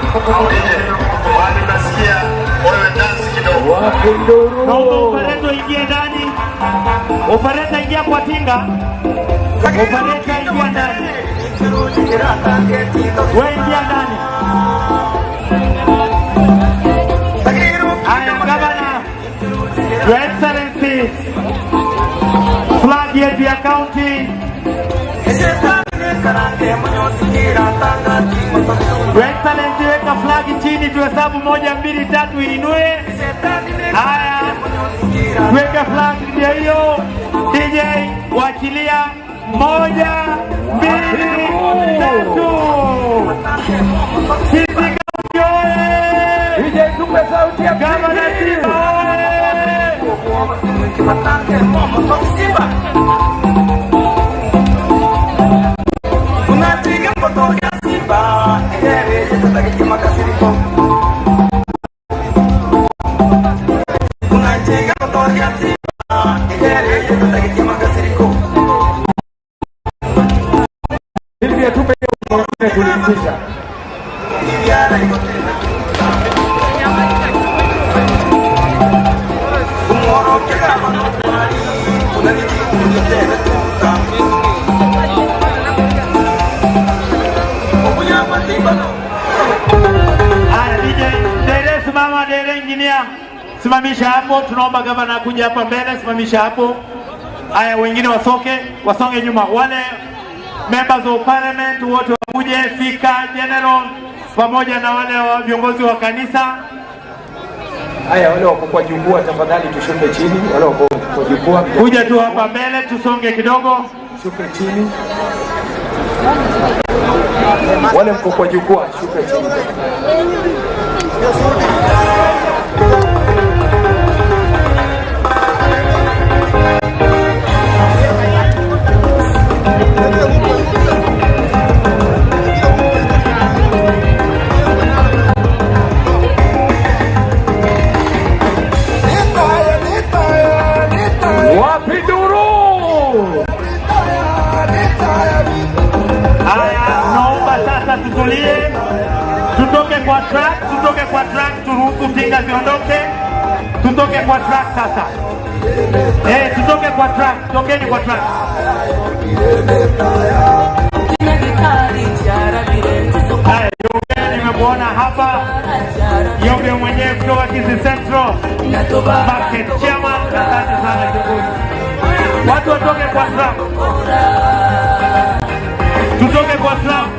Wani nasikia wewe dance kidogo. Naomba operator ingie ndani. Operator ingia kwa tinga. Operator ingia ndani. Wewe ingia ndani. Haya, gavana, Your Excellency, flag yetu ya county. Your Excellency, weka flag chini, tuhesabu moja, mbili, tatu, inue. Haya, tuweke flag, ndio hiyo. DJ, wachilia. Moja, mbili, tatu. Kisii County oye! DJ, tupe sauti ya Gavana Simba oye! Silvia, tupe hiyo mwingine tulimtisha. Haya, DJ, Dere simama, dere engineer. Simamisha hapo, tunaomba gavana kuja hapa mbele, simamisha hapo. Haya, wengine wasoke, wasonge nyuma. Wale members of parliament wote wakuje, Fika General pamoja na wale wa viongozi wa kanisa. Haya, wale wako kwa jukwaa tafadhali tushuke chini, wale wako kwa jukwaa Kuja tu hapa mbele, tusonge kidogo. Shuke chini. Wale mko kwa jukwaa, shuke chini. Wapi duru? Haya, naomba sasa tutulie, tutoke kwa track, tutoke kwa track, turuhusu tinga ziondoke, tutoke kwa track sasa. Eh, tutoke kwa track, tokeni kwa track. Haya, jiongeni, kwa ground.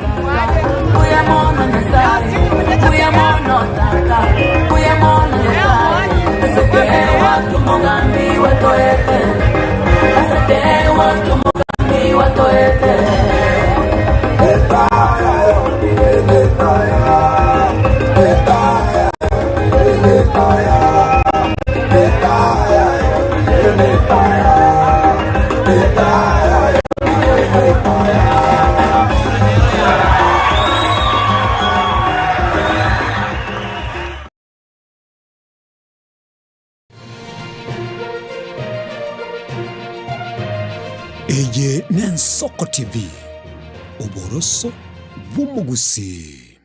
Eye n'Ensoko TV, oboroso bw'omogusii.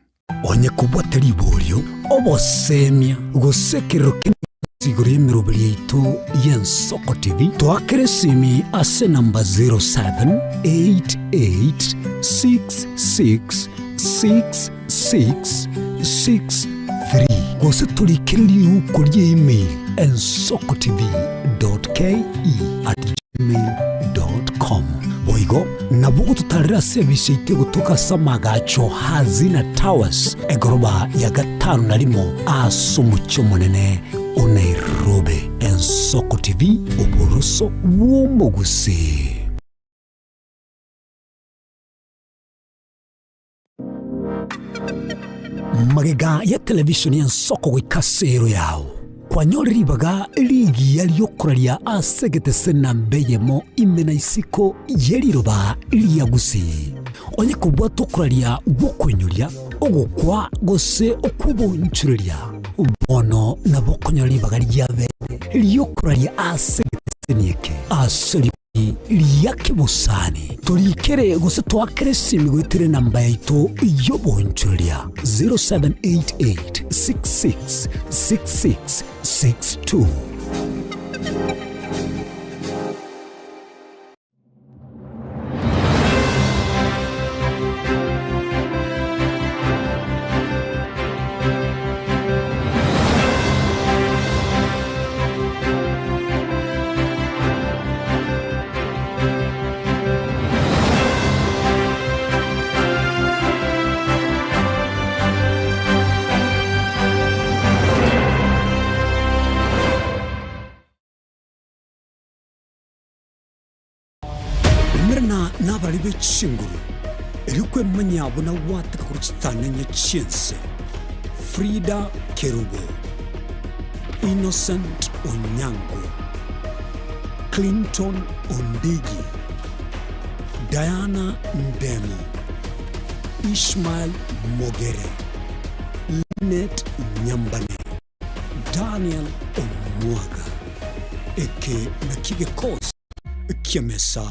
Onye kobwate riborio, obosemia, gose ekerero kende gionsi igoro y'emeroberi yaito y'Ensoko TV, toakere esimi ase enamba 0788666663 gose torikere riuko rie email ensokotv.ke@gmail.com. Boigo nabo ogototarera ase ebisi yaito egotoka ase amagacho Hazina Towers, egoroba ya gatano na rimo ase omochie omonene o Nairobi. Ensoko TV, oboroso bw'omogusii. Magega ya televisheni y'ensoko goika ase ero yao, kwanyorire ribaga rigiya ri'okoraria ase egetese namba eyemo ime na isiko ye riroba ria Gusii. Onye kobwata okoraria gw'okoinyoria, ogokwa gose okw'obonchoreria, bono nabo okonyora ribaga ria bene ri'okoraria ase egeteseni eke ase ria kebosani. Torikere gose toakere esimi goetera enamba yaito y'obonchoreria 0788 66 66 62. Umerana nabari be chinguru, erio kwemanyia buna gwateka korwa chitananya chi'ense. Frida Kerubo, Innocent Onyango, Clinton Ondigi, Diana Ndemo, Ishmael Mogere, Linet Nyambane, Daniel Omwaga. Eke nakio gekosi ki'emesa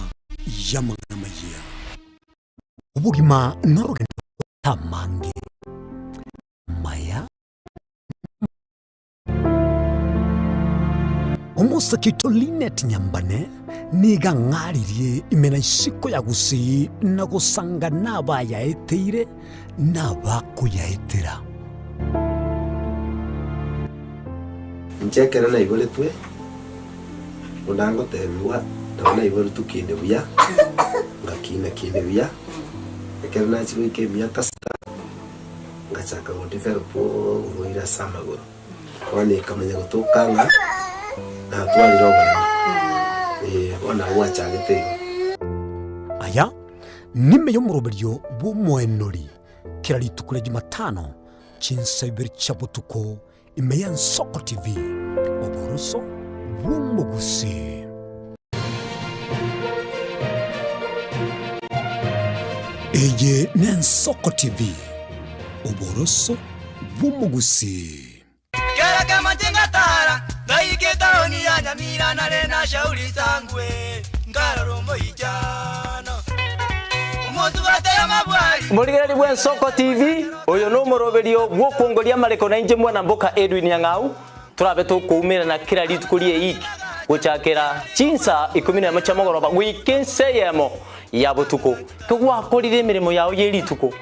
y'amang'ana amayia. Obogima norogendo rw'amange amaya. Omosake oito Linet Nyambane nigo ang'aririe ime na isiko ya Gusii na gosanga nabayaeteire na abakoyaetera. Inche ekero naiboretwe, buna ngotebigwa, nabo naiboretwe kinde buya, ngakina kinde buya, ekero nachia goika emiaka sita, ngachaka go develop oborwaire ase amagoro. Bono ekamanya gotoka ng'a natwarire oboremo, eh, bono nabo gwachagete igo. Aya nime y'omoroberio bw'omoenori kera rituko ria Jumatano chinsa ibere chia botuko ime y'Ensoko TV, oboroso bw'omogusii. Eye n'Ensoko TV, oboroso bw'omogusii. Kera kemo chingatara, ngaika etaoni ya Nyamira nare na Shauri Sangwe, nkarora omoichano. Omosubati amabwari. Morigereri bw'Ensoko TV, oyo nomoroberio bw'okwongoria amareko na inche mwana mboka Edwin Nyang'au, torabe tokoumerana kera rituko ri'eiki gochakera chinsa ikomi nemo chia mogoroba goika ensa eyemo ya botuko. Kegwakorire emeremo yao ye rituko,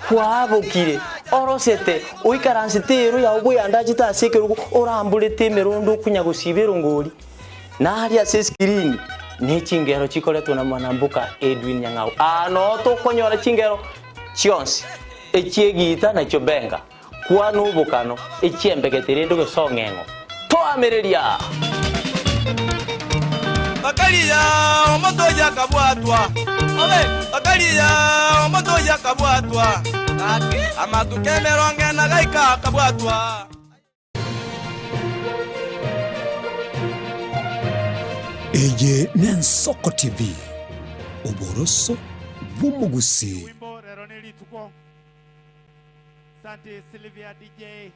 Kwabokire, orosete, oikaransete eero yao bweyandachete ase ekerogo, oramborete emerondo okonya gosiba erongori, na aria ase eskirini ne chingero chikoretwa na mwanamboka Edwin Nyang'au. Aa noo tokonyora chingero Chionsi, echi'egiita na chiobenga, kwana obokano, echi'embegete rende ogesong'eng'o. Toamereria! Bakaria omonto oyio akabwatwa, bakaria omonto oyio akabwatwa, amatuko emerongo ena gaika akabwatwa. Eye n'Ensoko TV, oboroso bw'omogusii. Wimbo rero ne rituko. Asante Sylvia DJ.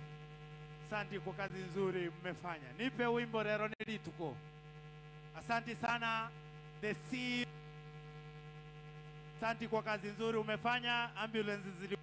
Asante kwa kazi nzuri mmefanya. Nipe wimbo rero ne rituko. Asante sana the C. Asante kwa kazi nzuri umefanya. Ambulance zili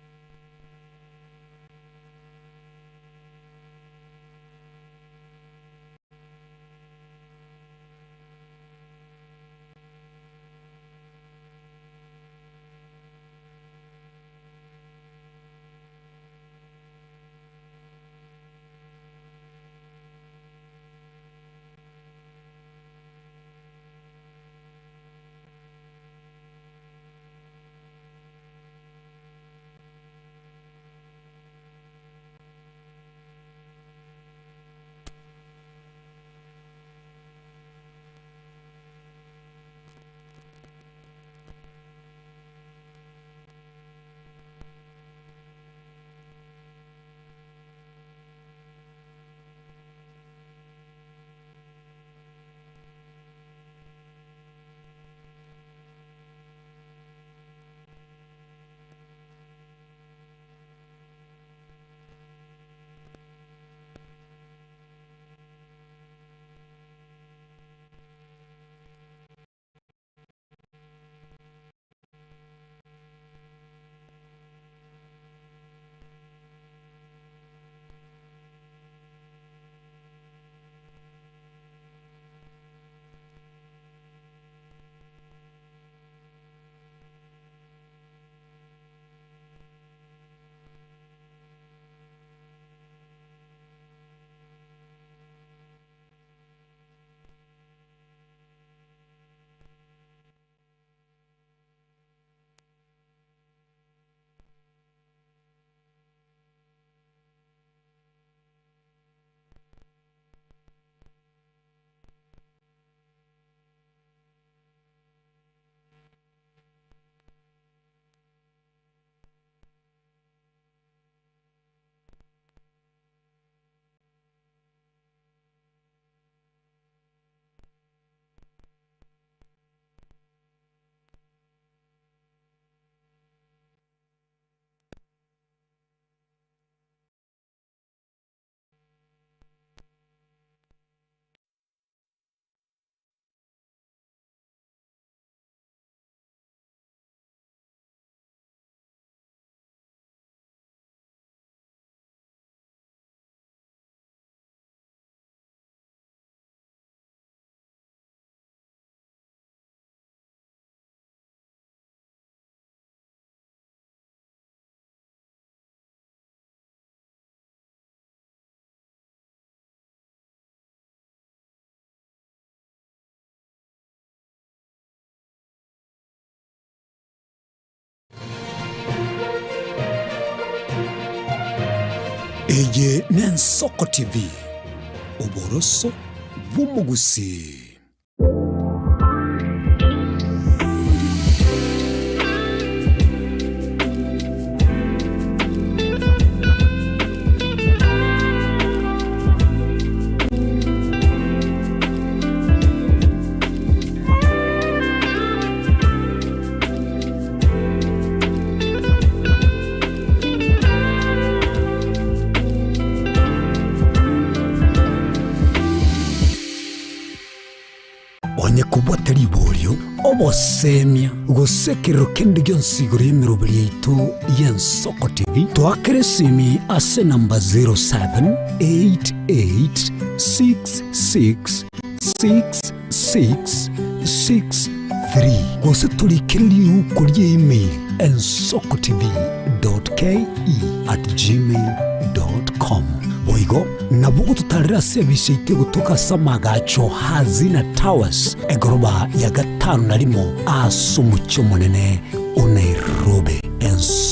Eye n'Ensoko TV, oboroso bw'omogusii. Onye kobwate riborio, obosemia, gose ekerero kende gionsi igoro y'emeroberi yaito y'Ensoko TV, toakere esimi ase enamba 0788666663 gose torikere riuko ria email ensokotv.ke@gmail.com. Boigo nabo ogototarera ase ebise yaito egotoka ase amagacho Hazina Towers, egoroba ya gatano na rimo ase omochie omonene o Nairobi. Ensoko.